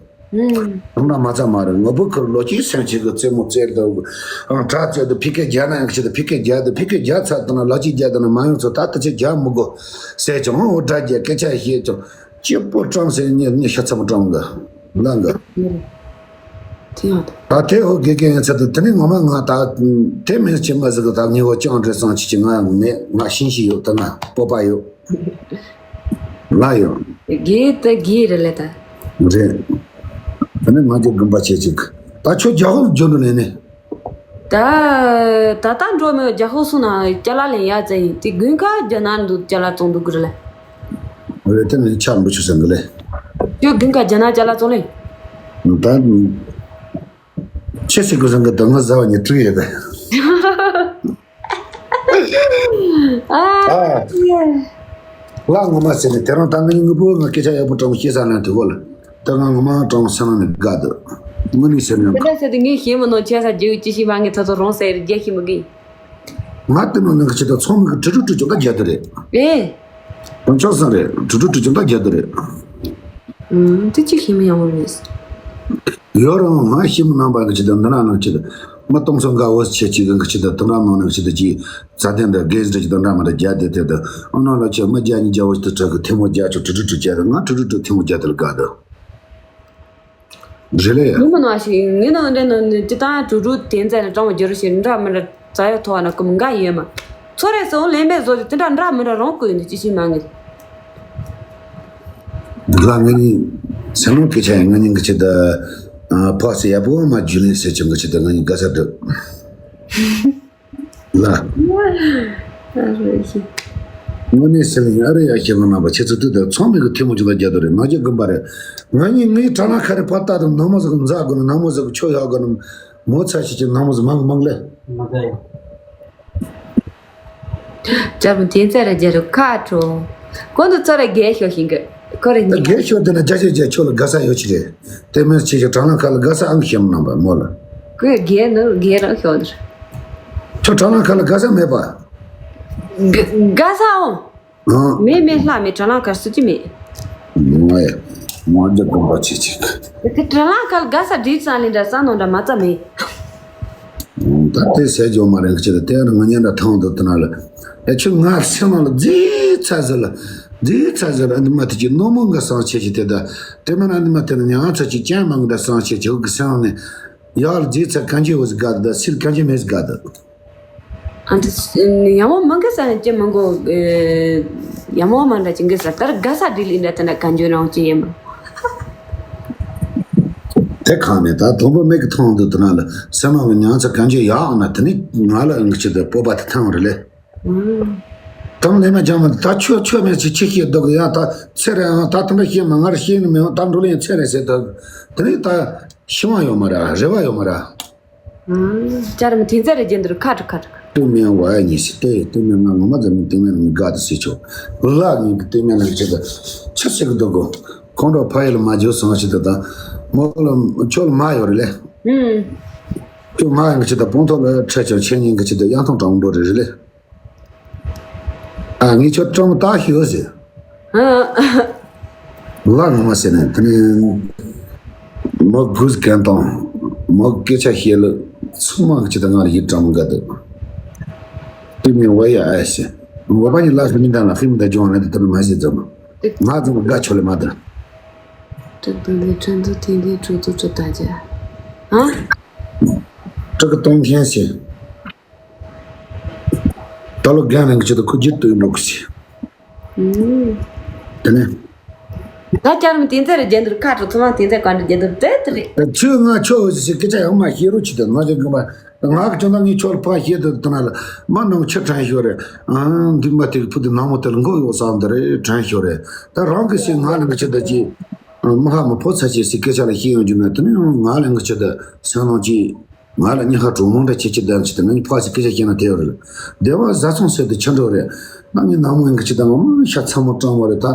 ཨང་། ང་མ་ཚ་མ་རེད། ངོ་བོ་ཁུར་ལོ་གཅིག་སེམས་ཅིག་གི་རྩེད་མོ་རྩེར་དུ། ཨང་དྲག་རྩེ་དུ་ཕི་ཀེ་རྒྱ་ན་ཡང་ཆེ་དུ་ཕི་ཀེ་རྒྱ་དུ་ཕི་ཀེ་རྒྱ་ཚ་དུ་ན་ལ་གཅིག་རྒྱ་དུ་ན་མ་ཡོང་ཚོ་ད་ལྟ་ཆེ་རྒྱ་མི་དགོ་ཟེར་ཀྱང་འོ་དྲག་རྒྱ་སྐད་ཆ་བཤད་ཀྱང་སྐྱིད་པོ་བཀྲམ་ཟེར་ཉེ་ཉེ་ཤ་ཚ་མོ་བཀྲམ་གི་ལ་གི། དེ་ཡང་ད་དེ་ཧོ་དགེ་རྒན་ཡང་ཚ་དུ་དེ་ནི་ངོ་མ་ང་ད་དེ་མིན་ཆེ་མ་ཟིག་གི་ད་ཉེ་བོ་ཅང་འདྲེ་སང་ཆི་ཆི་ང་ཡང་མེད། ང་ཤིང་ཤི་ཡོད་ད་ན་སྤོབས་པ་ཡོད། ལ་ཡོད། དགེ་ད་དགེ་རེད་ལེ་ད། རེད། ད་ནི་ང་ཚོ་དགོན་པ་ཆེ་ཅིག་ད་ཁྱོད་རྒྱ་ཧོབ་འཇོན་འགྲོ་ལེ་ནི། ད་ད་ལྟ་འགྲོ་མི་རྒྱ་ཧོབ་སོང་ན་ཅ་ལག་ལེན་ཡ་ཙེ་ཡིན་དེ་དགུན་ཁ་རྒྱ་ནག་འདུག་ཅ་ལག་བཙོང་འདུག་གི་རེད་ལེ། རེད་དེ་ནི་ཆ་འབུ་ཆུ་སེང་གི་ལེ། ཁྱོད་དགུན་ཁ་རྒྱ་ནག་ཅ་ལག་བཙོང་ལེ། ད་ཆེ་སི་གུ་སེང་གི་ད་ང་ཟ་བ་ཉི་དྲུག་ཡོད་པས། ཨ། ཨ། ལ་ངོ་མ་ཟེར་ནས་དེ་རང་ད་ངའི་ངུ་པོ་ང་སྐད་ཆ་ཡག་པོ་དྲང་ཤེས་ས་ན་དེ་གོ་ལ། ད་ང་ངོ་མ་དྲང་སེམས་ནས་དགའ་འདུག་དངོས་གནས་ཟེར་ན། དེ་འདྲ་ཟེར་དུས་ངས་ཤེས་མི་ནོ་ཆེ་ས་རྒྱལ་ཅི་ཤི་མ་ངས་ད་ཚོ་རོང་ཟེར་རྒྱལ་ཤི་མི་གི། ང་དེ་ནང་ནང་གི་ཆེད་དུ་ཚང་མ་གི་གྲུ་གྲུ་གྲུ་ཅོ་ད་རྒྱ་དུ་རེད། ཨེ། དོན་ཆོག་ས་རེད། གྲུ་གྲུ་གྲུ་ཅོ་ད་རྒྱ་དུ་རེད། ཨུམ། དེ་ཅི་ཤེས་མི་ཡང་བ་མེད། ཡོད་རུང་ང་ཤི་མི་རྣམ་པ་གི་ཆེད་དུ་འདི་ན་ནང་ཆེད་དུ་མི་སྟོང་ཚོ་འགའ་བོ་ཆེ་ཆེ་གི་ཆེད་དུ་དུམ་ར་ནང་ནང་ཆེད་དུ་ཅི་རྩ་དོན་འདྲ་གེ་སི་འདྲ་ཆེད་དུ་འདྲ་མ་འདྲ་རྒྱ་དེ་དེ་དུ་ཨ་ནང་ལ་ཆེ་མི་རྒྱ་ཉིས་རྒྱ་བོ་ཆེད་དུ་ཁྲག་གི་ཐལ་མོ་རྒྱ་ཆོ་གྲུ་གྲུ་གྲུ་རྒྱ་དུ་ང་གྲུ་གྲུ་གྲུ་ཐལ་མོ་རྒྱ་དེ་ལ་དགའ་དུ་རེད་ལེ་ཡ། ངུ་མ་ནང་ཞིག་ངུ་ནང་འདྲ་ནང་ནི་ཅི་ད་གྲུ་གྲུ་དེ་ཚ་ལ་གྲང་བ་རྒྱུ་རུ་ཞིག་འདྲ་མི་འདྲ་རྩ་ཡོ་ཐོ་བ་ན་ཀུ་མི་འགའ་ཡོད་མ། ཚོ་རེ་སོང་ལེན་པའི་བཟོ་དེ་དེ་འདྲ་འདྲ་མི་འདྲ་རང་བཀོད་ནི་ཅི་ཤི་མ་ངེས། ལ་ང་གཉིས་སེམས་ནང་སྐད་ཆ་ཡང་ང་གཉིས་ཀྱི་ཆེད་དུ་ཕོགས་སུ་ཡག་པོ་མ་རྒྱུས་ལེན་ཟེར་ཀྱང་གི་ཆེད་དུ་ང་གཉིས་དགའ་ས་འདུག་ལ། ཨ་རོ་ཡ་ཤི། དངོས་གནས་སེམས་ཡང་ཨ་རོ་ཡ་ཤི་མ་ནང་པ་ཁྱེད་ཚོ་དུས་དུ་ཚང་མས་གི་ཐལ་མོ་ཅུང་ད་རྒྱ་དུ་རེད་ང་རྒྱ་དགོན་པ་རེད། ང་གཉིས་ངའི་དྲ་ལམ་ཁ་རེ་ཕར་ལྟ་དང་ནང་མོ་ཟིག་གི་མཛའ་དགོས་ན་ནང་མོ་ཟིག་གི་ཆོས་ཡག་དགོས་ན་མོ་ཚ་ཤི་ཅིག་ནང་མོ་ཟིག་མང་གི་མང་ལེ། མ་ཟ་ཡ། ཅག་མི་དེ་ཚེ་ར་རྒྱ་རུ་ཁ་དྲོ། ཀོ་འདི་ཚོ་ར་རྒྱལ་ཤོག་ཤིང་གི། ཁོ་ར་ད་ཉིད། རྒྱལ་ཤོག་དེ་ན་རྒྱ་ཆེ་རྒྱ་ཆོ་ལ་དགའ་ས་ཡོད་ཅི་རེད། དེ་མིན་ཆེ་ཆེ་དྲ་ལམ་ཁ་ལ་དགའ་ས་ཨང་ཤེམ་ནམ་པ་མོ་ལ། ཁོས་རྒྱལ་ནི་རྒྱལ་རང་ཤོག་ནི། ཁྱོད་དྲ་ལམ་ཁ་ལ་དགའ་ས་མེད་པ། དགའ་ས་ཨང་། ཨང་། མེད་མེད་ལྷ་མེད་དྲ་ལམ་ཁར་སུ་ཅི་མེད། ང་ཡ། ང་རྒྱ་དགོན་པ་ཆེ་ཆེ། དེ་དྲ་ལམ་ཁ་ལ་དགའ་ས་བྲིས་ཙང་ལིན་འདྲ་ས་ནོ་འདྲ་མ་ཙ་མེད། ད་དེ་ཟས་ཇོ་མ་རེད་ཁྱེད་དེ་ཡང་ང་ཉན་འདྲ་ཐང་དུ་དུ་ན་ལ། ཨེ་ཁྱོད་ང་སེམས་ནང་ལ་རྫི་ཚ་ཟེར་ལ། རྫི་ཚ་ཟེར་ལ་ཨ་འདི་མ་དེ་ཅི་རྣོ་མོ་འགའ་སང་ཆེ་ཆེ་དེ་ད། དེ་མ་ན་འདི་མ་དེ་ན་ཉང་ཚ་ཅི་ཅན་མ་འདྲ་སང་ཆེ་ཆེ་འུ་གི་སེམས་ནང་ནས། ཡག་ལ་རྫི་ཚ་གང་ཅི་འུ་ཟི་དགའ་དུ་ད་སིལ་གང་ཅི་མེད་ཟི་དགའ་དུ། ཨ་འདི་ཡ་མོ་མ་འགའ་ས་ཅི་མ་འགོ། ཡ་མོ་མ་འདྲ་ཅི་འགའ་ས་ལྟར་དགའ་ས་འདྲི་ལི་འདྲ་དེ་འདྲ་གང་ཅི་རང་ཅི་ཡིན་མ། དེ་གང་ནས་ད་དང་པོ་མིག་གི་མཐོང་དུ་དུ་ན་ལ་སེམས་ནང་གི་ཉང་ཚ་གང་ཅི་ཡག་ན་དེ་ནི་ང་ལ་ཨང་ཅི་དེ་སྤོབས་པ་དེ་ཐང་རེད་ལེ། དང་ལེ་མ་ཅང་མ་ད་ཆོས་ཆོས་མེད་ཅི་ཆི་ཤེས་འདུག་ཡང་ད་ཚེ་རེ་ཨང་ད་དེ་འདྲ་ཤེས་མ་ང་ར་ཤེས་ནི་མེད་ད་འགྲོ་ལེན་ཚེ་རེ་ཟེར་ད་དེ་ནི་ད་ཤི་བ་ཡོད་མ་ར་རེ་བ་ཡོད་མ་ར། ཅར་མི་དེ་ཚེ་རེ་རྒྱན་དུ་ཁ་དྲུ་ཁ་དྲུ། ཏུ་མེན་བ་ཡ་ཉི་སི་ཏེ་ཏུ་མེན་ང་ངོ་མ་ཛ་མི་ཏུ་མེན་ནི་དགའ་དུ་སི་ཆོ། ལ་ཉི་གི་ཏུ་མེན་ལ་ཆེ་ད་ཆི་སི་གི་དུ་གོ། ཁོང་ཁྲོ་ཕ་ཡི་ལ་མ་བརྗོད་སོང་ཞི་ད་ད། མོ་ལ་ཆོ་ལ་མ་ཡོད་རེད་ལེ། ཆོ་མ་ཡང་གི་ཆེ་ད་སྤོང་ཐོག་ལ་ཁྲ་ཆོ་ཆེ་ཉིན་གི་ཆེ་ད་ཡང་ཐོང་གྲང་འགྲོ་རེ་རེ་ལེ། ཨ་ངས་ཁྱོད་སྤྲང་མོ་བཏགས་ཤིག་ཡོད་ཟེར། ལ་ངོ་མ་ཟེར་ནས་དེ་ནས་མོ་གུས་གན་དང་མོ་སྐད་ཆ་བཤད་ལ་ཚང་མ་གི་ཅི་ད་ང་ལ་ཡིད་དྲང་མོ་དགའ་འདུག་དེ་ནས་བ་ཡ་ཨ་ཟེར། འོ་བ་ཉི་ལ་ཤི་མི་འདང་ལ་ཤི་མི་འདང་ཇོང་ལ་དེ་ལ་མ་ཟེར་ཙམ། ང་ཙམ་དགའ་ཆོག་ལེ་མ་དང་། དྲུག་དང་ལས་ཁྲིམས་དུ་དེ་འདྲའི་གྲོས་ཚོགས་ཁྲི་ད་ཅི། ཧ། དྲུག་གི་སྟོང་མཁན་ཟེར། ད་ལོ་རྒན་རང་གི་ཆེད་དུ་ཁོ་རྒྱུད་དུ་ཡིན་འགྲོ་གི་ཟེར། དེ་ནས། ད་ཅར་མི་དེ་ཚེ་རེ་རྒྱན་དུར་ཁ་དྲོ་ཚོ་མ་དེ་ཚེ་ག་འདྲ་རྒྱན་དུར་དེ་དེ་རེད། ད་ཁྱོད་ང་ཁྱོད་ཟེར་སྐད་ཆ་ཡང་མ་བཤད་རོགས་བྱེད་དུ་ང་ཅག་གི་མ་ང་གི་ཅོ་ན་ངའི་ཁྱོད་ལ་ཕ་བཤད་དུ་དུ་ན་ལ་མ་ནང་ཆེ་དྲན་ཤོར་རེད། ཨང་འདི་མ་དེ་གི་ཕུ་དུ་ནང་མོ་དེ་ལ་མགོ་ཡོད་ས་འདི་རེད་དྲན་ཤོར་རེད། ད་རང་གི་སེ་ང་ལ་ང་ཆེ་ད་ཅི་མ་ཧ་མ་ཕོ་ཚ་ཆེ་སི་སྐད་ཆ་ལ་ཤེས་ཡོང་རྒྱུ་ན་དེ་ནས་ང་ལ་ང་ཆེ་ད་སེ་ནང་ཅི། ང་ལ་ཉི་ཤུ་དྲུག་མོ་འདྲ་ཁྱེད་ཀྱི་བདམས་ཅི་ད་ང་གཉིས་ཕར་ཚུར་སྐད་ཆ་བཤད་ན་དེ་ཡོད་རེད། སྡེ་བ་བཟའ་ཚང་ཟེར་དུ་ཆི་འགྲོ་རེད། ང་གཉིས་ནང་མོ་ཡིན་གི་ཅི་ད་ངོ་མ་ཤ་ཚ་མོ་སྤྲང་མོ་རེད། ད་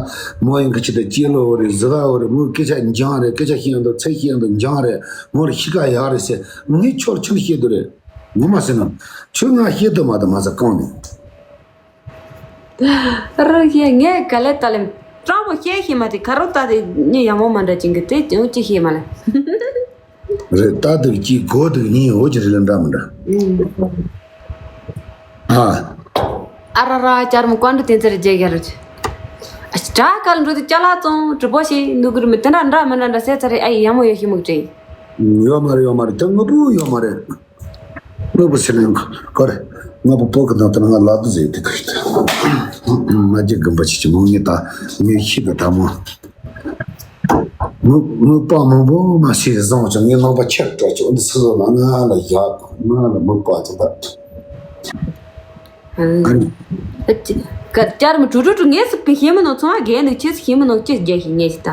མོ་ཡིན་གི་ཅི་ད་སྐྱེས་ལོ་བོ་རེད། གཟི་ལ་བོ་རེད། མོའི་སྐད་ཆ་འཇང་རེད། སྐད་ཆ་བཤད་ཡོང་དུ་ཚིག་བཤད་ཡོང་དུ་འཇང་རེད། མོ་རེད་ཤི་ཀ་ཡག་རེད་ཟེར། ངས་ཁྱོར་ཆི་འདྲ་བཤད་དུ་རེད། ངོ་མ་ཟེར་ན། ཁྱོད་ང་བཤད་དུ་མ་ད་མ་ཟ་གང་ནས། རོ་ཞེས་ངས་ག་ལེ་ད་ལེ་སྤྲང་པོ་བཤད་ཤེས་མ་དེ་ག་རོ་ད་དེ་ཉི་ཡ་མོ་མ་འདྲ་ཅན་གི་དེ་ཅང་ཅི་ཤེས་མ་ལེ། རེད། ད་དུག་གཅིག་གོ་དུག་གཉིས་འོ་ཅི་རེད་ལ་འདྲ་མི་འདྲ། ཨ། ཨ་ར་ར་ཅར་མོ་ཀོན་ཏུ་བསྟན་ཚར་རྗེས་ག་རུ་ཆུ། ཨ་ཅི་དྲག་ག་ལ་འགྲོ་དུ་ཅ་ལག་བཙོང་གྲུ་པོ་ཞིག་ནུ་གུ་རུ་མི་དེ་འདྲ་འདྲ་མི་འདྲ་འདྲ་ཟེར་ཚར་རེད། ཨ་ཡི་ཡ་མོ་ཡོད་ཤི་མུག་དྲེ། ཡོད་མ་རེད། ཡོད་མ་རེད། དེ་དངོས་པོ་ཡོད་མ་རེད། དངོས་པོ་ཟེར་ནས་ག་རེ། དངོས་པོ་པོ་གི་ནང་དུ་ང་ལབ་དུ་ཟེར་དེ་ག་རེ། མ་རྒྱུ་དགོན་པ་ཆེ་ཆེ་མོ་ངས་ད་ངས་ཤི་དུ་ད་མོ། དངོས་དངོས་པོ་མང་པོ་མ་ཤི་བཟང་བྱུང་ངས་ནང་པ་ཁྱེར་སྤྲོད་ཆོག་འདི་སུ་ཟོ་ལ་ང་ལ་བཞག་ང་ལ་མི་པ་ཚོ་ད། ཨ་ནི། ཨ་ཅི། ཀ་ཅར་མོ་གྲུ་གྲུ་གྲུ་ངས་སུ་གི་ཤེས་མི་ནོ་ཚོང་ཨ་རྒན་འདུག་ཁྱེད་སུ་ཤེས་མི་ནོ་ཅི་རྒྱ་ཤེས་ངས་ཤི་ད།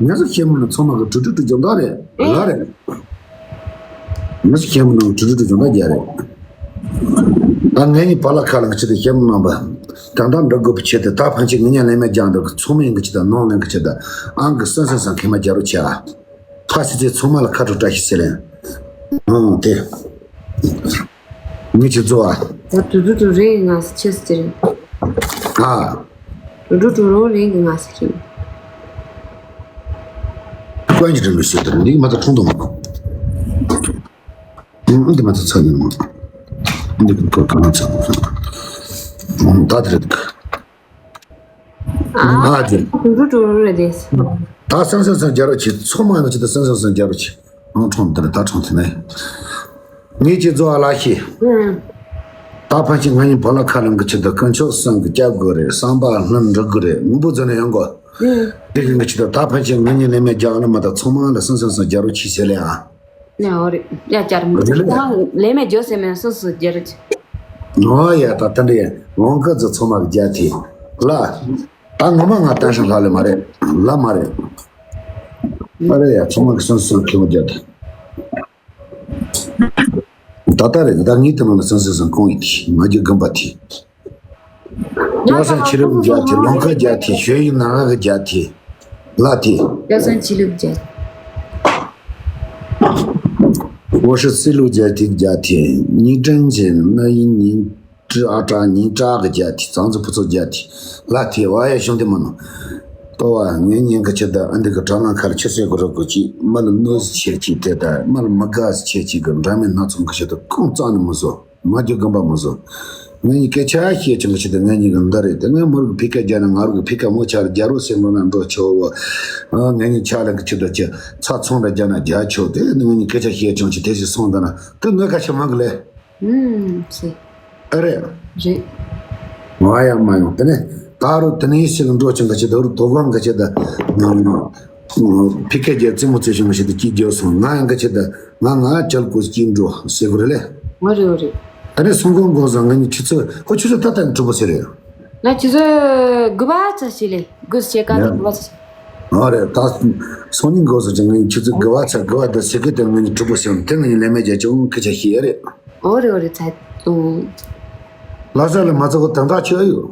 ངས་སུ་ཤེས་མི་ནོ་ཚོང་མ་གི་གྲུ་གྲུ་གྲུ་ཇོ་ད་རེད་ལ་རེད། ངས་སུ་ཤེས་མི་ནོ་གྲུ་གྲུ་གྲུ་ཇོ་ད་རྒྱ་རེད། ད་ངས་ནི་བ་ལ་ཁ་ལ་གི་ཆེད་དུ་ཤེས་མི་ནོ་བ། ད་ད་འདྲ་དགོས་པའི་ཆེད་དུ་ད་ཕན་ཆེད་ངས་ཉན་ལེན་མེད་ཀྱང་འདུག་ཚོང་མ་ཡིན་གི་ཆེད་དུ་ནོ་ངན་གི་ཆེད་དུ་ཨང་གི་སོན་སོན་སང་ཁེ་མ་རྒྱ་རུ་ཆེ་ཨ། ཕ་སི་ཚེ་ཚང་མ་ལ་ཁ་དྲོ་བཀྲ་ཤིས་ཟེར་ལེན། ཨང་དེ། མི་ཆེ་ཚོ་ཨ། ད་དུ་དུ་དུ་རེད་ང་སི་ཆེ་སི་རེད། ཨ། དུ་དུ་དུ་རོ་རེད་ང་སི་ཁྱིམ། ཀོན་གྱི་རིན་པོ་ཆེ་དང་འདི་མ་ཐག་ཁྲུང་དུ་མ། འདི་མ་ཐག་ཚ་ཡིན་མ། འདི་ཀོ་ཀ་ན་ཚ་མ། ད་དེ་རེད། ཨ་ཅེ། ཀྲུ་ཀྲུ་ཀྲུ་རེད་དེ། ད་སང་སང་སང་རྒྱ་རོ་ཆེ་ཚོ་མ་ཡོང་ཆེ་ད་སང་སང་སང་རྒྱ་རོ་ཆེ། ཨང་ཁྲོང་དེར་ད་ཁྲོང་དེ་ནས། ངས་ཀྱི་རྫོ་བ་ལ་ཤི། ད་ཕན་ཆད་ང་གཉིས་བོ་ལ་ཁ་ལང་གི་ཆེད་དུ་དཀོན་མཆོག་གསུམ་གྱི་སྐྱབས་དགོས་རེད། བསམ་པ་ལྷུན་འགྲུབ་དགོས་རེད། ངུ་འབོད་རྫོ་ནས་ཡོང་དགོས། དེ་གི་ངི་ཆེད་དུ་ད་ཕན་ཆད་ང་གཉིས་ལས་མེད་རྒྱ་ལ་མ་ད་ཚོ་མ་ལ་སང་སང་སང་རྒྱ་རོ་ཆེ་ཟེར་ལེ་ཨ། ཡ་འོ་རེད། ཡ་བསྐྱར་མི་འདུག་རེད་ལ། ཁོ་རང་ལས་མེད་འཇོག་སེམས་མེད་སོ་སོ་རྒྱ་རེད། ཨོ་ཡ་ད་ད་འདྲ་ཡ་ལོང་ཀ་ཛི་ཚོ་མ་གི་རྒྱ་དེ་ལ། ད་ངོ་མ་ང་ཏན་ཧྲང་ལྷ་ལེ་མ་རེད་ལ་མ་རེད། ཨ་རེད་ཡ་ཚོ་མ་གི་སོ་སོ་ཁེ་མོ་རྒྱ་དེ། ད་ད་རེད་ད་ངའི་དེ་ནང་ལ་སོ་སོ་སོ་ཁོང་ཡིན་དེ་ང་རྒྱུ་དགོན་པ་དེ། ང་བློ་བཟང་ཆོས་ལུགས་རྒྱ་དེ་ལོང་ཀ་རྒྱ་དེ་ཞོལ་ཡུལ་ནང་གི་རྒྱ་དེ། ལ་དེ། བློ་བཟང་ཆོས་ལུགས་རྒྱ། 我是四六姐的家庭，你真正那一年这啊这你这个家庭，长子不做家庭，ལ་དེ་བ་ཡ་ཤོང་དེ་མ་ནོ། ཏོ་བ་ངའི་ཉིན་ག་ཆེ་ད་ཨ་འདི་གི་དྲ་ལམ་ཁར་ཆེ་སེ་གོ་རོ་གོ་ཅི་མ་ལ་གནོད་ཆེ་ཅི་དེ་ད་མ་ལ་མ་དགའ་ཆེ་ཅི་གི་འདྲ་མིན་སྣ་ཚོགས་གི་ཆེད་དུ་ཁོང་རྩ་ནས་མི་བཟོ། མ་རྒྱུ་དགོན་པ་མི་བཟོ། ངེད་གཉིས་སྐད་ཆ་བཤད་ཀྱང་གི་ཆེད་དུ་ངེད་གཉིས་ཀྱི་འདི་རེད་དེ་ངས་མོ་རིག་ཕི་ཀ་རྒྱ་ན་ང་རིག་ཕི་ཀ་མོ་ཆ་རྒྱ་རོ་སེ་མོ་ན་འགྲོ་ཆོག་བོ། ངེད་གཉིས་ཆ་ལ་གི་ཆེད་དུ་ཆེ་ཚ་ཚོང་ར་རྒྱ་ན་རྒྱ་ཆོག་དེ་ངེད་གཉིས་སྐད་ཆ་བཤད་ཀྱང་ཆེ་དེ་ཞིག་སོང་ད་ན་དེ་ངས་ཁ་ཆེ་མང་གི་ལེ། ཨུམ་སེ། ཨ་རེད། རེད། ང་ཡང་མ་ཡོང་དེ་ནས་ད་རུ་དེ་ནས་ཞིག་འགྲོ་ཀྱང་གི་ཆེད་དུ་རུ་དོ་དགོང་གི་ཆེད་དུ་ང་ཕི་ཀ་རྒྱ་རྩེད་མོ་རྩེ་ཞིང་གི་ཆེད་དུ་སྐྱིད་རྒྱོ་སོང་ང་ཡང་གི་ཆེད་དུ་ང་ང་ཅལ་གོ་སྐྱིད་འགྲོ་ཟེར་གི་རེད་ལེ། ཨོ་རེད་ཨོ་རེད། ད་ནས་སོང་གོང་གོང་ས་ང་གཉིས་ཆུ་ཚོད་ཁོ་ཆུ་ཚོད་ད་ལྟ་ནས་གྲུབ་པ་ཟེར་རེད། ང་ཆུ་ཚོད་དགུ་པ་ཙམ་ཞིག་ལས་དགུ་ཞེ་ཀ་ཡ། དགུ་པ་ཙམ་ཞིག་ཨོ་རེད་ད། སང་ཉིན་གོང་ས་ཅང་ང་གཉིས་ཆུ་ཚོད་དགུ་པ་ཙམ་དགུ་པ་དང་ཟེར་གི་དེ་ང་གཉིས་གྲུབ་པ་ཟེར་དེ་ང་གཉིས་ལས་མེད་རྒྱ་ཆུང་སྐད་ཆ་ཤེས་ཡ་རེད། ཨོ་རེད་ཨོ་རེད་ཚ། ལྷ་ས་ལ་མ་ཚོགས་གོ་དང་ཐག་ཆོད་ཡོད།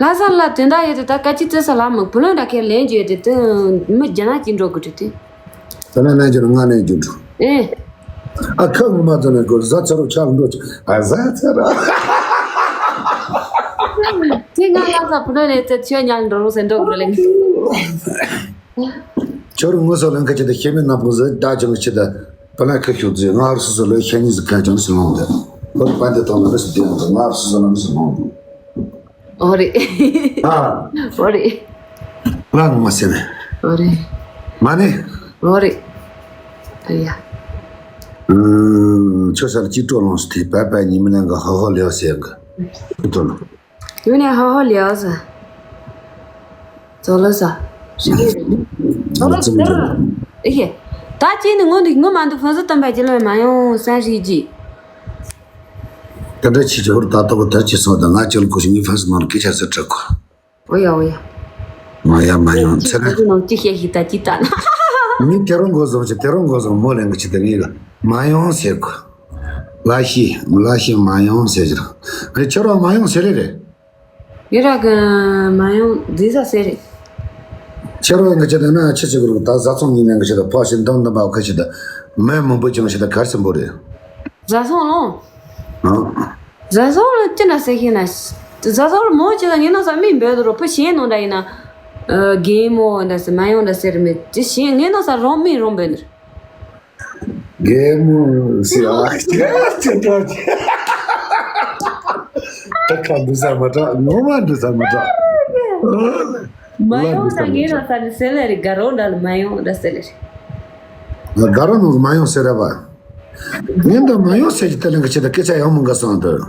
ལྷ་ས་ལ་དོན་དག་ཡོད་དེ་ད་ཀ་ཅི་བཙལ་ས་ལ་མི་བུ་ལོན་འདྲ་ཁེར་ལེན་རྒྱུ་ཡོད་དེ་དེ་མི་རྒྱ་ནག་ཅིག་འགྲོ་དགོས་དྲི་དེ། ད་ནས་ལེན་རྒྱུ་ང་ལེན་རྒྱུ་འགྲོ། ཨེ། ཨ་ཁ་ངོ་མ་ཚོ་ནས་གོ་བཟའ་ཚ་རུ་ཆགས་འགྲོ་ཆུ་ཨ་བཟའ་ཚ་ར། དེ་ང་ལྷ་ས་བུ་ལོན་ལེན་ཚེ་ཆོས་ཉལ་འགྲོ་རུ་སེ་འགྲོ་དགོས་ལེན། ཁྱོད་རང་ངོ་སོ་ལེན་ཁ་ཆེ་ད་ཤེས་མེད་ན་ཕུང་ཟེར་ད་ཅང་ཆེ་ད་པ་ལ་ཁ་ཤུགས་ཟེར་ང་རུ་སོ་སོ་ལོས་ཤེས་ཉིན་ཟེར་ཁ་ཅང་སེ་ལོང་དེ་ཁོ་པན་དེ་ཐོང་ལ་རེ་སེ་དེ་ཡང་ང་རུ་སོ་སོ་ལ་རེ་སེ་ལོང་དེ། ཨོ་རེད། ཨ། ཨོ་རེད། ལ་ངོ་མ་སེ་ནས། ཨོ་རེད། མ་ནི། ཨོ་རེད། ཨ་ཡ། ཨུམ། ཁྱོད་ས་ལ་ཅི་སྤྲོ་ལོངས་སུ་དེ་པ་པ་ཉི་མ་ལན་ག་ཧ་ཧོ་ལེའོ་སེ་ག་ཅི་སྤྲོ་ལོངས། ཡུ་ནེ་ཧ་ཧོ་ལེའོ་ས། ཙོ་ལོ་ས། ཞི་ལི་རེད། ཙོ་ལོ་ཙི་མི་ཟེར། ཨེ་ཧེ། ད་ཅི་ནི་ངོ་འདི་ངོ་མ་འདུག་ཧྥན་སི་བཏོན་པ་ཅི་ལོ་མ་ཡོང་སན་ཧྲི་ཇི། དེ་འདྲ་ཅི་ཅི་ཧུར་ད་ལྟ་བུ་དར་ཅི་སོང་དང་ང་ཅི་ལ་གོ་ཞིག་ངའི་ཧྥན་སི་ནང་ལ་སྐད་ཆ་ཟེར་དྲག་གོ། ཨོ་ཡ་ཨོ་ཡ། མ་ཡ་མ་ཡོང་ཚེ་ར། ཅི་ནང་ཅི་བཤད་ཞིག་ད་ཅི་ད་ན། ངའི་དེ་རང་གོ་བཟང་ཅི་དེ་རང་གོ་བཟང་མོ་ལེན་གི་ཅི་དེ་ངའི་ལ་མ་ཡོང་ཟེར་གོ། ལ་ཤི་ལ་ཤི་མ་ཡོང་ཟེར་གྱི་རེད། ཁྱེད་རང་མ་ཡོང་ཟེར་རེད་རེད། ཡོད་ར་གི་མ་ཡོང་འདི་ཟ་ཟེར་རེད། ཁྱེད་རང་གི་ཆེད་དུ་ན་ཆི་ཟེར་གི་རེད། ད་བཟའ་ཚང་གཉིས་ནང་གི་ཆེད་དུ་ཕོག་ཞིག་འདང་འདང་པ་ཁ་ཆེད་དུ་མི་མང་པོ་ཅང་ཆེད་དུ་གར་སོང་པོ་རེད། བཟའ་ཚང་ལོ། ཨང་། བཟའ་ཚང་ལ་ཅི་ན་ཟེར་ཤེས་ན། བཟའ་ཚང་ལ་མོ་ཅི་ལ་ངའི་ནང་ས་མི་འབོད་དུ་རོ་ཕུ་གཞན་ནང་འདྲ་ཡིན་ན། རྒན་མོ་འདྲ་ཟེར་མ་ཡོང་འདྲ་ཟེར་མེད་ཅི་གཞན་ངའི་ནང་ས་རང་མི་རང་འབོད་ནི། རྒན་མོ་ཟེར་ཨ་ཅེ་ཅེ་ཅེ། ད་ཁ་འདུག་ས་མ་དྲག་ངོ་མ་འདུག་ས་མ་དྲག་མ་ཡོང་ད་ངའི་ནང་ས་ནི་ཟེར་ལ་རེ་དགའ་རོགས་འདྲ་ལ་མ་ཡོང་འདྲ་ཟེར་ལ་རེ། དགའ་རོགས་ནང་མ་ཡོང་ཟེར་ར་བ། ངས་འདི་མ་ཡོང་ཟེར་གྱི་ལྟ་ལན་གྱི་ཆེད་དུ་སྐད་ཆ་ཡང་མང་ག་སོང་འདུག་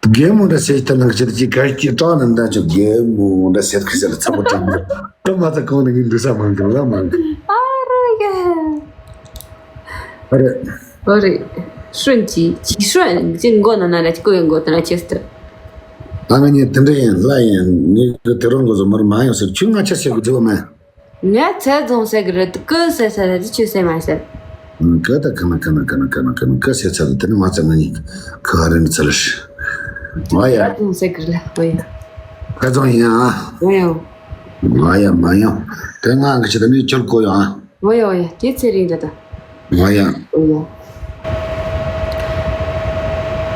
རྒན་མོ་འདྲ་ཟེར་གྱི་ལྟ་ལན་གྱི་ཆེད་དུ་ཅིག་གར་གྱི་སྐྲག་ནས་འདྲ་ཅིག་རྒན་མོ་འདྲ་ཟེར་གྱི་ཟེར་ལ་ཚ་པོ་དྲན་འདུག་དུ་མ་ཚ་གང་ནས་ངས་འདུག་ས་མང་གི་ལ་མང་གི་ཨ་རོ་ཡ། ཨ་རེད། ཨོ་རེད། ཧྲུན་གྱིས་ཀྱིས་ཧྲུན་ཅིག་མགོ་ན་ན་ར་ཅིག་ཀོ་ཡང་མགོ་དེ་ན་ཆེ་སྟེ། ད་ང་གཉིས་དེ་འདྲ་ཡིན་ལ་ཡིན་ངས་གི་དེ་རང་གི་བཟོ་མར་མ་ཡོང་ཟེར་ཁྱོད་ང་ཆ་ཟེར་གི་འདུག་མ། ངས་ཚད་རྫོང་ཟེར་གི་རེད་ཀི་ཟེར་ཟེར་རེད་ཆུ་ཟེར་མ་ཟེར། ཀི་ད་ཀི་ན་ཀི་ན་ཀི་ན་ཀི་ན་ཀི་ན་ཀི་ཟེར་ཚད་དེ་ནི་མ་ཚད་ང་གཉིས་ཁ་ཧ་རན་ཚད་ལ་ཤི། ང་ཡ། ཚད་རྫོང་ཟེར་གི་རེད་ལ་ཨོ་ཡ། ཚད་རྫོང་ཡིན་ཨ། ཨོ་ཡ། ང་ཡ་མ་ཡོང་། དེ་ང་གི་ཆེད་དུ་ནི་ཁྱོད་གོ་ཡོང་ཨ། ཨོ་ཡ་ཨོ་ཡ་དེ་ཚེ་རིང་ད་ད། ང་ཡ། ཨོ་ཡ།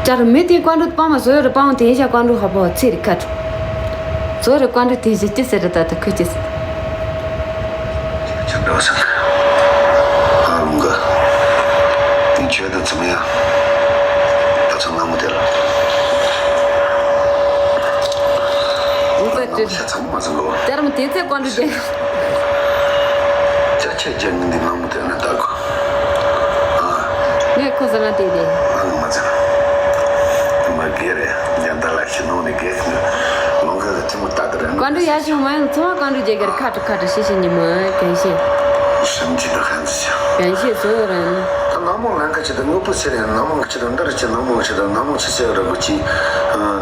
ཅར་མི་དེ་ཀོན་ཀྲུ་སྤང་མ་བཟོ་ཡོད་རེད་སྤང་དེ་ཤ་ཀོན་ཀྲུ་ཧ་པོ་ཚེ་རི་ཁ་ཀྲུ། བཟོ་རེད་ཀོན་ཀྲུ་དེ་ཤ་ཅི་ཟེར་རེད་ད་ད་ཁུ་ཅི་ཟེར། ཁྱེད་འགྲོ་སོང་། ཨ་ལུང་ག་ནི་ཆོས་དང་ཚིམ་ཡ། ད་ཚང་ནང་མོ་དེ་ལ། འུ་ཚ་ནང་ཅི་ཤ་ཚང་མ་ཚང་གོ་ཅར་མ་དེ་ཚེ་ཀོན་ཀྲུ་རྒྱལ། ཅ་ཆས་རྒྱལ་ནི་འདི་ནང་མོ་དེ་ན་ད་གོ་ཨ། ངས་ཁོ་ཟ་ན་དེ་དེ། ཨ་ནི་མ་ཚང་། མ་དགེ་རེད། ཉན་ད་ལ་ཤི་ནོ་ནི་དགེ་ནི། ལུང་ག་གི་ཐི་མོ་ལྟ་དུ་རེད། ཀོན་ཀྲུ་ཡ་ཤུ་མ་ཡང་ཚང་མ་ཀོན་ཀྲུ་རྒྱལ་གར་ཁ་ཁྲ་ཁ་ཁྲ་ཤི་ཤི་ཉི་མ་གན་ཤེས། སེམས་ཅི་ད་ཧན་ཟི་ཤ། གན་ཤེས་བཟོ་ཡོད་ར་ནི། ད་ནག་མོ་ལན་ཁ་ཆེ་ད་དངོས་པོ་ཆེ་རེད་ནག་མོ་ཆེ་ད་འདར་ཆེ་ནག་མོ་ཆེ་ད་ནག་མོ་ཆེ་ཆེ་ར་གོ་ཅི།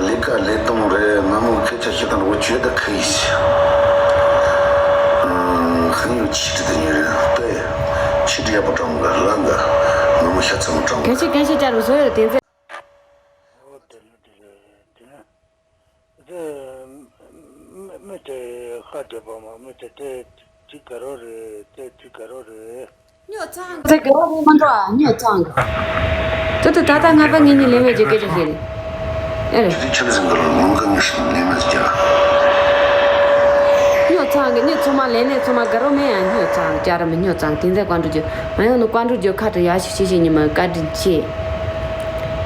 ལས་ཀ་ལས་གཏོང་རེད་ནག་མོ་སྐད་ཆ་བཤད་དང་འོ་བྱོས་ད་ཁ་ཡིས། ཁ་ཡོད་ཆི་ཏི་ད་ཉེ་རེད་ཏེ། ཆི་ཏི་ཡག་པོ་དྲང་ག་ལ་འདི་ནག་མོ་ཤ་ཚ་མོ་དྲང་ག་གན་ཤེས་གན་ཤེས་བྱ་རུ་བཟོ་ཡོད་དེ་ཚེ། ཨོ་དེ་ལ་དེ་རེད་དེ། དེ་མི་མི་དེ་ཁ་བདེ་པོ་མ་མི་དེ་དེ་དེ་ག་རོ་རེད་དེ་དེ་ག་རོ་རེད། ཉོ་ཚང་ཚེ་ག་རོ་རེད་མ་འགྲོ་ཨ་ཉོ་ཚང་། དེ་དེ་ད་ལྟ་ང་པ་ངེད་གཉིས་ལས་མེད་ཀྱི་སྐད་ཆ་བཤད་རེད། ཨེ་རེད། དེ་ཁྱིམ་ཚང་གི་ལོ་ངོ་ངེས་ལས་མེད་ཀྱི། ཉོ་ཚང་གི་ནི་ཚང་མ་ལས་ནས་ཚང་མ་ག་རོ་མེད་ཨ་ཉོ་ཚང་བྱ་ར་མི་ཉོ་ཚང་དེ་ཚེ་ཀོན་ཀྲུ་རྒྱུ་མ་ཡོང་ནི་ཀོན་ཀྲུ་རྒྱུ་ཁ་བྲལ་ཡ་ཞིག་ཤེས་ཤེས་ཉི་མ་བཀའ་དྲིན་ཆེ།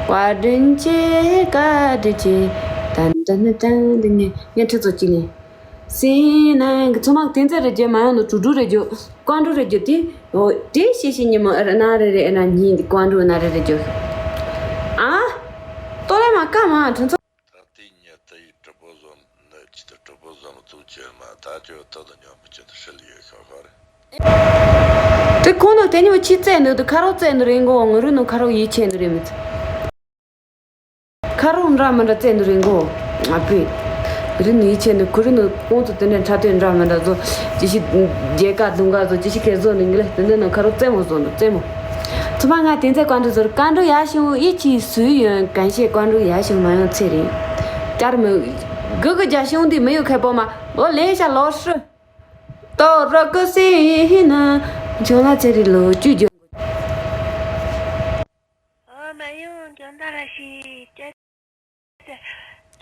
བཀའ་དྲིན་ཆེ་བཀའ་དྲིན་ཆེ། ཏན་ཏན་ཏན་ཏན་ངས་ངས་ཁྲི་ཚོ་གཅིག་ལས། སེ་ནང་གི་ཚོ་མང་བསྟན་འཛིན་རེ་རྒྱུ་མ་ཡོང་ནོ་དྲུག་དྲུག་རེ་རྒྱུ་ཀོན་ཀྲུ་རེ་རྒྱུ་དེ་འོ་དེ་ཤེས་ཤེས་ཉི་མ་ཨ་ན་རེ་རེ་ཨ་ན་ཉིན་ཀོན་ཀྲུ་ན་རེ་རེ་རྒྱུ་ཨ་ཏོ་ལེ་མ་ཀ་མ་ཁྲི་ཚོ། ད་ལྟའི་ཉི་ད་ཡི་གྲུ་པོ་བཟོ་ནི་ཅི་ད་གྲུ་པོ་བཟོ་ནི་ཐུག་ཆེ་མ་ད་ཅོ་ད་ད་ཉོ་མི་ཆེ་ད་ཧྲིལ་ཡོད་ཤོག་ཤོག་རེ། དེ་ཁོང་ནོ་དེ་ཉོ་ཆི་བཙལ་ནི་དུ་ཁ་རོག་བཙལ་ནི་རེ་མགོ་ངུ་རུ་ནོ་ཁ་རོག་ཡིད་ཆེས་ནི་རེ་མི་ཚེ། ཁ་རོག་འདྲ་མི་འདྲ་བཙལ་འདུག་རེད་མགོ། ང་པོས། རི་ནི་ཡིད་ཆེས་འདུག་ཁུ་རི་ནི་ཁོང་ཚོ་དེ་འདྲ་འཕྲ་དོད་འདྲ་མི་འདྲ་བཟོ། ཅི་ཞིག་རྒྱལ་ཁ་རྡུང་ག་བཟོ་ཅི་ཞིག་ཁེ་བཟོ་ནི་འགི་ལེ་དེ་འདྲ་ནི་ཁ་རོག་རྩེད་མོ་བཟོ་འདུག་རྩེད་མོ། ཚོ་མ་ང་དེ་ཚེ་ཀོན་ཀྲུ་ཟོར་ཀོན་ཀྲུ་ཡ་ཤིང་ཨི་ཅི་སུའི་ཡོན་གན་ཤེས་ཀོན་ཀྲུ་ཡ་ཤིང་མ་ཡོང་ཚེ་རིང་། ཀྱར་མི། གུ་གུ་རྒྱ་ཤིང་འདི་མི་ཡོད་ཁེ་པོ་མ་ལོ་ལེ་ཤ་ལོ་ཧྲི། ཏོ་རོ་ཀུ་སི་ཧི་ན། འཇོན་ལ་ཚེ་རིང་ལོ་བཅུ་བརྒྱད། ཨ་མ་ཡོང་ཀྱང་ད་ར་ཤི་ཏེ།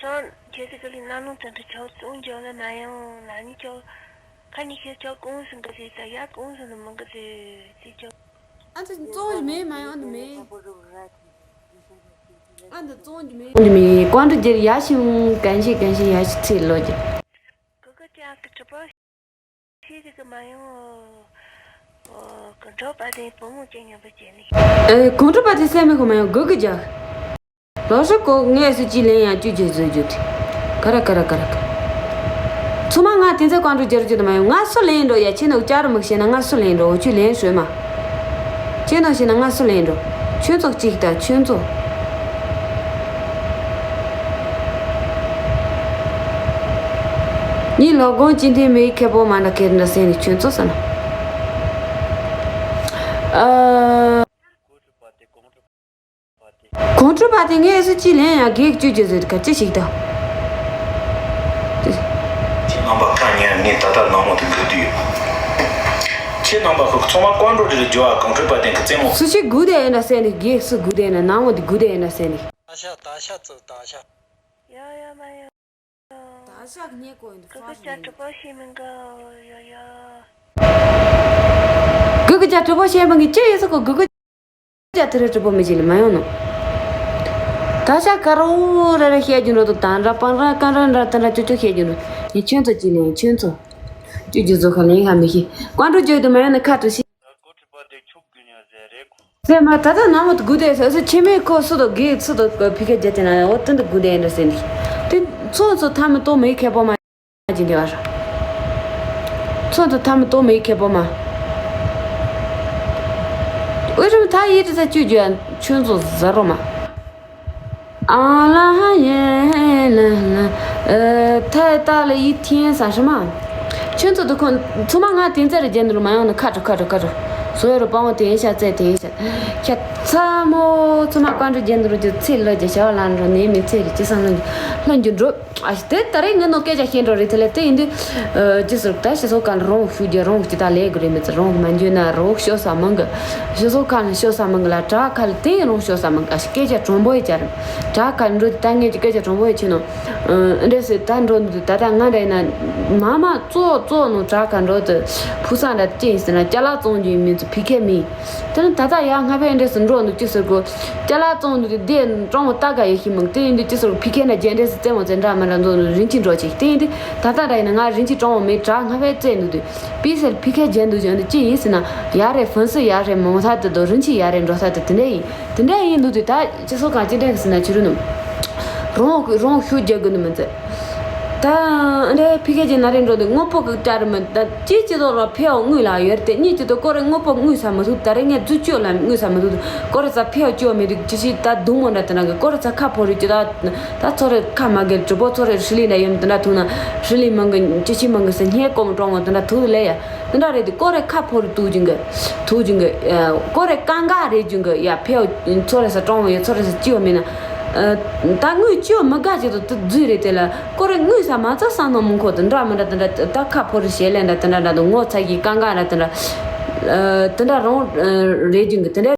ཅོ་ཁྱེད་ཚེ་ག་ལི་ན་ལུང་ཙམ་དུ་ཆོག་གསུང་འཇོག་ལ་མ་ཡོང་ལ་ནི་ཆོག་ཁ་ནི་ཁྱེད་ཆོག་ཀུང་སུན་ག་ཟེ་ས་ཡ་ཀུང་སུན་མང་ག་ཟེ་ཟེ་ཆོག་ཨ་ཙི་ཙོང་གི་མེད་མ་ཡོང་ནི་མེད། ཨ་འདི་ཙོང་གི་མེད་ནི་མེད། ཀོང་ཀྲུ་རྒྱལ་ཡ་ཤིང་གན་ཤེས་གན་ཤེས་ཡ་ཤི་ཚེ་ལོ་རྒྱུ། ག་ག་ཅག་གི་གྲུ་པ། ཤེས་ཀྱི་མ་ཡོང་། ཨོ། གོང་དྲོ་པ་དེ་བུ་མོ་ཅན་ཉམས་པ་བྱས་ནས། ཨེ། གོང་དྲོ་པ་དེ་སེམས་མི་ཁོ་མ་ཡོང་གུ་གུ་རྒྱག་ལོ་ཧྲི་ཀོ་ངས་སུ་ཅི་ལེན་ཡང་ཅུ་རྒྱལ་བཟོས་རྒྱུ་དེ། ག་ར་ག་ར་ག་ར་ག་ཚོ་མ་ང་དེ་ཚེ་གོང་དྲོ་རྒྱལ་རྒྱུ་དུ་མ་ཡོང་ང་སུ་ལེན་འགྲོ་ཡ་ཁྱེད་ནོ་བསྐྱར་མིག་བྱས་ན་ང་སུ་ལེན་འགྲོ་འོ་ཆུ་ལེན་ཤོད་མ། ཁྱེད་ནང་བཞིན་ན་ང་སུ་ལེན་འགྲོ། ཁྱོད་ཚོ་གཅིག་ད་ཁྱོད་ཚོ། ཉིན་ལོ་དགོང་ཅི་འདྲའི་མི་ཁེ་པོ་མ་འདྲ་ཁེར་འདྲ་སེ་ནི་ཁྱོད་ཚོ་ས་ན། ཨ། དེ་ངས་སུ་ཅི་ལན་ཡང་གེགས་བཅུ་བཅུ་ཟེར་ག་ཅི་ཞིག་དང་། ཁྱེད་རྣམ་པ་ཁ་ཉན། ངས་ད་ལྟ་ནང་མོ་དུ་འགྲོ་དུས་ཡོད། ཁྱེད་རྣམ་པ་ཁོ་ཚང་མ་ཀོང་ཀྲོ་རི་ལ་འགྱོ་བ། གོང་ཁྲོས་པ་དན་གི་རྩེད་མོ། སུ་ཞིག་སྒུག་བསྡད་ཡིན་ན་ཟེར་ནི། གེགས་སུ་སྒུག་བསྡད་ཡིན་ན། ནང་མོ་དེ་སྒུག་བསྡད་ཡིན་ན་ཟེར་ནི། ད་ཤ་ད་ཤ་ཙུ་ད་ཤ། ཡ་ཡ་མ་ཡ། ད་ཤ་ཉེ་གོ་ཡིན། གུ་གུ་ཅག་གྲུ་པོ་ཤེས་མི་འགའ། ཡ་ཡ། གུ་གུ་ཅག་གྲུ་པོ་ཤེས་མི་འགའ་ཅི་ཡོད་ས་གོ། གུ་གུ་ཅག་དེ་རེ་གྲུ་པོ་མི་ཅི་ལ་མ་ཡོང་ནོ། ད་ཤ་ཀ་རོ་ར་ར་བཤད་རྒྱུ་འགྲོ་དུ། ད་འདྲ་པང་ར་ཀ་ར་འདྲ་ད་འདྲ་ཅོ་ཅོ་བཤད་རྒྱུ་འགྲོ། ངས་ཁྱོད་ཚོ་ཅི་ལན། ཁྱོད་ཚོ་ཅི་རྒྱུ་ཚོ་ཁ་ལེན་ཧ་མི་ཤེས། ཀོང་ཀྲོ་ཅོ་དུ་མ་ཡོང་ན་ཁ་བྲོ་ཤི། སེམས་མ་ད་ལྟ་ནང་མོ་དུ་སྒུག་བསྡད་ཟེར་ཟེར། ཁྱེད་མེད་ཁོ་སུ་དང་གེགས་སུ་དང་ཕི་ཁ་རྒྱ་དེ་ན་འོ་དེ་འདི་སྒུག་བསྡད་འདྲ་ཟེར་འདི། དེ་ཚོ་ཚོ་ཐ་མི་གཏོགས་མེད་ཁེ་པོ་མ་ཅི་འདི་བར། ཚོ་ཚོ་ཐ་མི་གཏོགས་མེད་ཁེ་པོ་མ། འོ་རིམ་ད་ཡིད་དུ་ས་བཅུ་རྒྱུ་ཡ་ཁྱོད་ཚོ་ཟ་རོ་མ། ཨ་ལ་ཧ་ཡེ་ལ་ལ། ཨ་ཐའི་ཏ་ལ་ཡི་ཐེན་ས་ཧྲི་མ། ཁྱོད་ཚོ་དུ་ཁོ་ཚོ་མ་ང་དེ་ཚེ་རེ་རྒྱན་དུ་མ་ཡོང་ན་ཁ་དྲོ་ཁ་དྲོ་ཁ་དྲོ། སོ་ཡོ་རུ་པང་བོ་དེ་ཡེ་ཤ་ཙེ་དེ་ཡེ་ཤ། ཁྱ་ཚ་མོ་ཚོ་མ་ཀོང་ཀྲོ་རྒྱན་དུ་རུ་རྒྱུ་ཚེ་ལོ་རྒྱུ་ཤ་བ་ལ་འགྲོ་ནས་མི་ཚེ་རེ་ཅི་སང་ལོ་རྒྱུ་ལོ་རྒྱུ་འགྲོ། ཨ་ཤི་དེ་ད་རེས་ངའི་ནོ་སྐད་ཆ་ཤེས་འགྲོ་རེད། དེ་ལས་དེ་ཡིན་དུས་ཨ་ཅི་ཟེར་ད་ཤི་སོ་ཀ་ལ་རོང་ཤུ་རྒྱ་རོང་ཅི་ད་ལས་གི་རེད། མི་ཚེ་རོང་མ་འཇོན་ན་རོགས་ཤོ་ས་མང་གི། ཤི་སོ་ཀ་ལ་ཤོ་ས་མང་གི་ལ་དྲ་ཁ་ལ་དེ་རོང་ཤོ་ས་མང་གི། ཨ་ཤི་སྐད་ཆ་གྲུང་པོ་ཡི་ཅར་དྲ་ཁ་ལ་འགྲོ་དེ་ད་ངས་ཀྱི་སྐད་ཆ་གྲུང་པོ་ཡི་ཆེ་ནོ། ཨ་འདྲས་སེ་ད་འགྲོ་འདུག་ད་ད་ང་འདྲ་ཡིན་ན་མ་མ་ཙོ་ཙོ་ནོ་དྲ་ཁ་འགྲོ་དུ་ཕུ་སང་འདྲ་ཅི་ཡིན་ཟེར་ན་ཅ་ལག་བཙོང་རྒྱུ་ཡིན་མི་ཚོ་ཕི་ཁེ་མི། དེ་ནི་ད་ལྟ་ཡང་སྔ་ཕན་འདྲེས་སུ་འགྲོ་འདུག་ཅི་ཟེར་གོ། ཅ་ལག་བཙོང་འདུག་དེ་དེ་གྲོང་བ་ལྟ་ག་ཡེ་ཤི་མང་དེ་ཡིན་དུས་ཅི་ཟེར་གོ། ཕི་ཁེ་ན་རྒྱན་འདྲེས་སུ་རྩེ་མོ་རྩེ་འདྲ་མི་འདྲ་འཛོ་ནུ་རིན་ཆེན་འགྲོ་ཅིག་དེ་ཡིན་དུས་ད་ལྟ་འདྲ་ཡིན་ན་ང་རིན་ཆེན་གྲོང་བ་མེད་དྲ་སྔ་ཕན་རྩེ་འདུག་དུས་པི་སེར་ཕི་ཁེ་རྒྱན་འདུག་ཅི་འདུག་ཅི་ཡིན་ཟེར་ན་ཡ་རེ་ཧྥན་སི་ཡ་རེ་མོང་ས་དེ་དོ་རིན་ཆེན་ཡ་རེ་འགྲོ་ས་དེ་དེ་འདྲ་ཡིན་དེ་འདྲ་ཡིན་འདུག་དུས་ད་ཅི་ཟེར་གང་ཅི་འདྲ་ཟེར་ན་ཆི་རུ་ནུ་རོང་རོང་ཤུ་རྒྱག་གི་ནུ་མི་ཚེ། ད་འདྲའི་ཕི་ཁེ་ཅིག་ན་རེ་འགྲོ་དུས་དངོས་པོ་གི་བྲལ་མི་ད་ཅི་ཅི་ཐོག་ལ་ཕེའོ་དངུལ་ལ་ཡོད་དེ་གཉིས་ཀྱི་དུ་ཀོ་རེ་དངོས་པོ་དངུལ་ས་མི་ཐུབ། ད་རེ་ངས་རྫུ་ཅོ་ལ་དངུལ་ས་མི་ཐུབ། ཀོ་རེ་ས་ཕེའོ་ཅོ་མི་འདུག་ཅི་ཞིག་ད་སྡུག་མོ་འདྲ་དེ་འདྲ་གི་ཀོ་རེ་ས་ཁ་ཕོ་རི་ཅི་ད་ད་ཚོ་རེ་ཁ་མ་གེ་གྲུ་པོ་ཚོ་རེ་ཧྲི་ལི་འདྲ་ཡོད་མི་དེ་འདྲ་ཐུག་ན་ཧྲི་ལི་མང་གི་ཅི་ཞིག་མང་གི་ས་སྙེ་ཀོམ་ཀྲོང་བ་དེ་འདྲ་ཐུག་ལེ་ཡ་དེ་འདྲ་རེད་དེ་ཀོ་རེ་ཁ་ཕོ་རི་ཐུག་ཅིང་གི་ཐུག་ཅིང་གི་ཀོ་རེ་ཀང་ག་རེད་ཅིང་གི་ཡ་ཕེའོ་ཚོ་རེ་ས་ཀྲོང་བ་ཡོད་ཚོ་རེ་ས་ཅི་བ་མིན་ན། ད་དངུལ་ཅི་བ་མི་དགའ་ཅིག་ཏུ་དུ་རྫུས་རེད་དེ་ལ། ཀོ་རེ་དངུལ་ས་མ་ཚ་ས་ནོ་མི་ཁོ་དེ་འདྲ་མི་འདྲ་དེ་འདྲ་ད་ཁ་ཕོ་རི་ཞེ་ལེན་འདྲ་དེ་འདྲ་འདྲ་དུ་ངོ་ཚ་གི་ཀང་ཀང་འདྲ་དེ་འདྲ། དེ་འདྲ་རང་རེད་ཅིང་གི་དེ་འདྲ།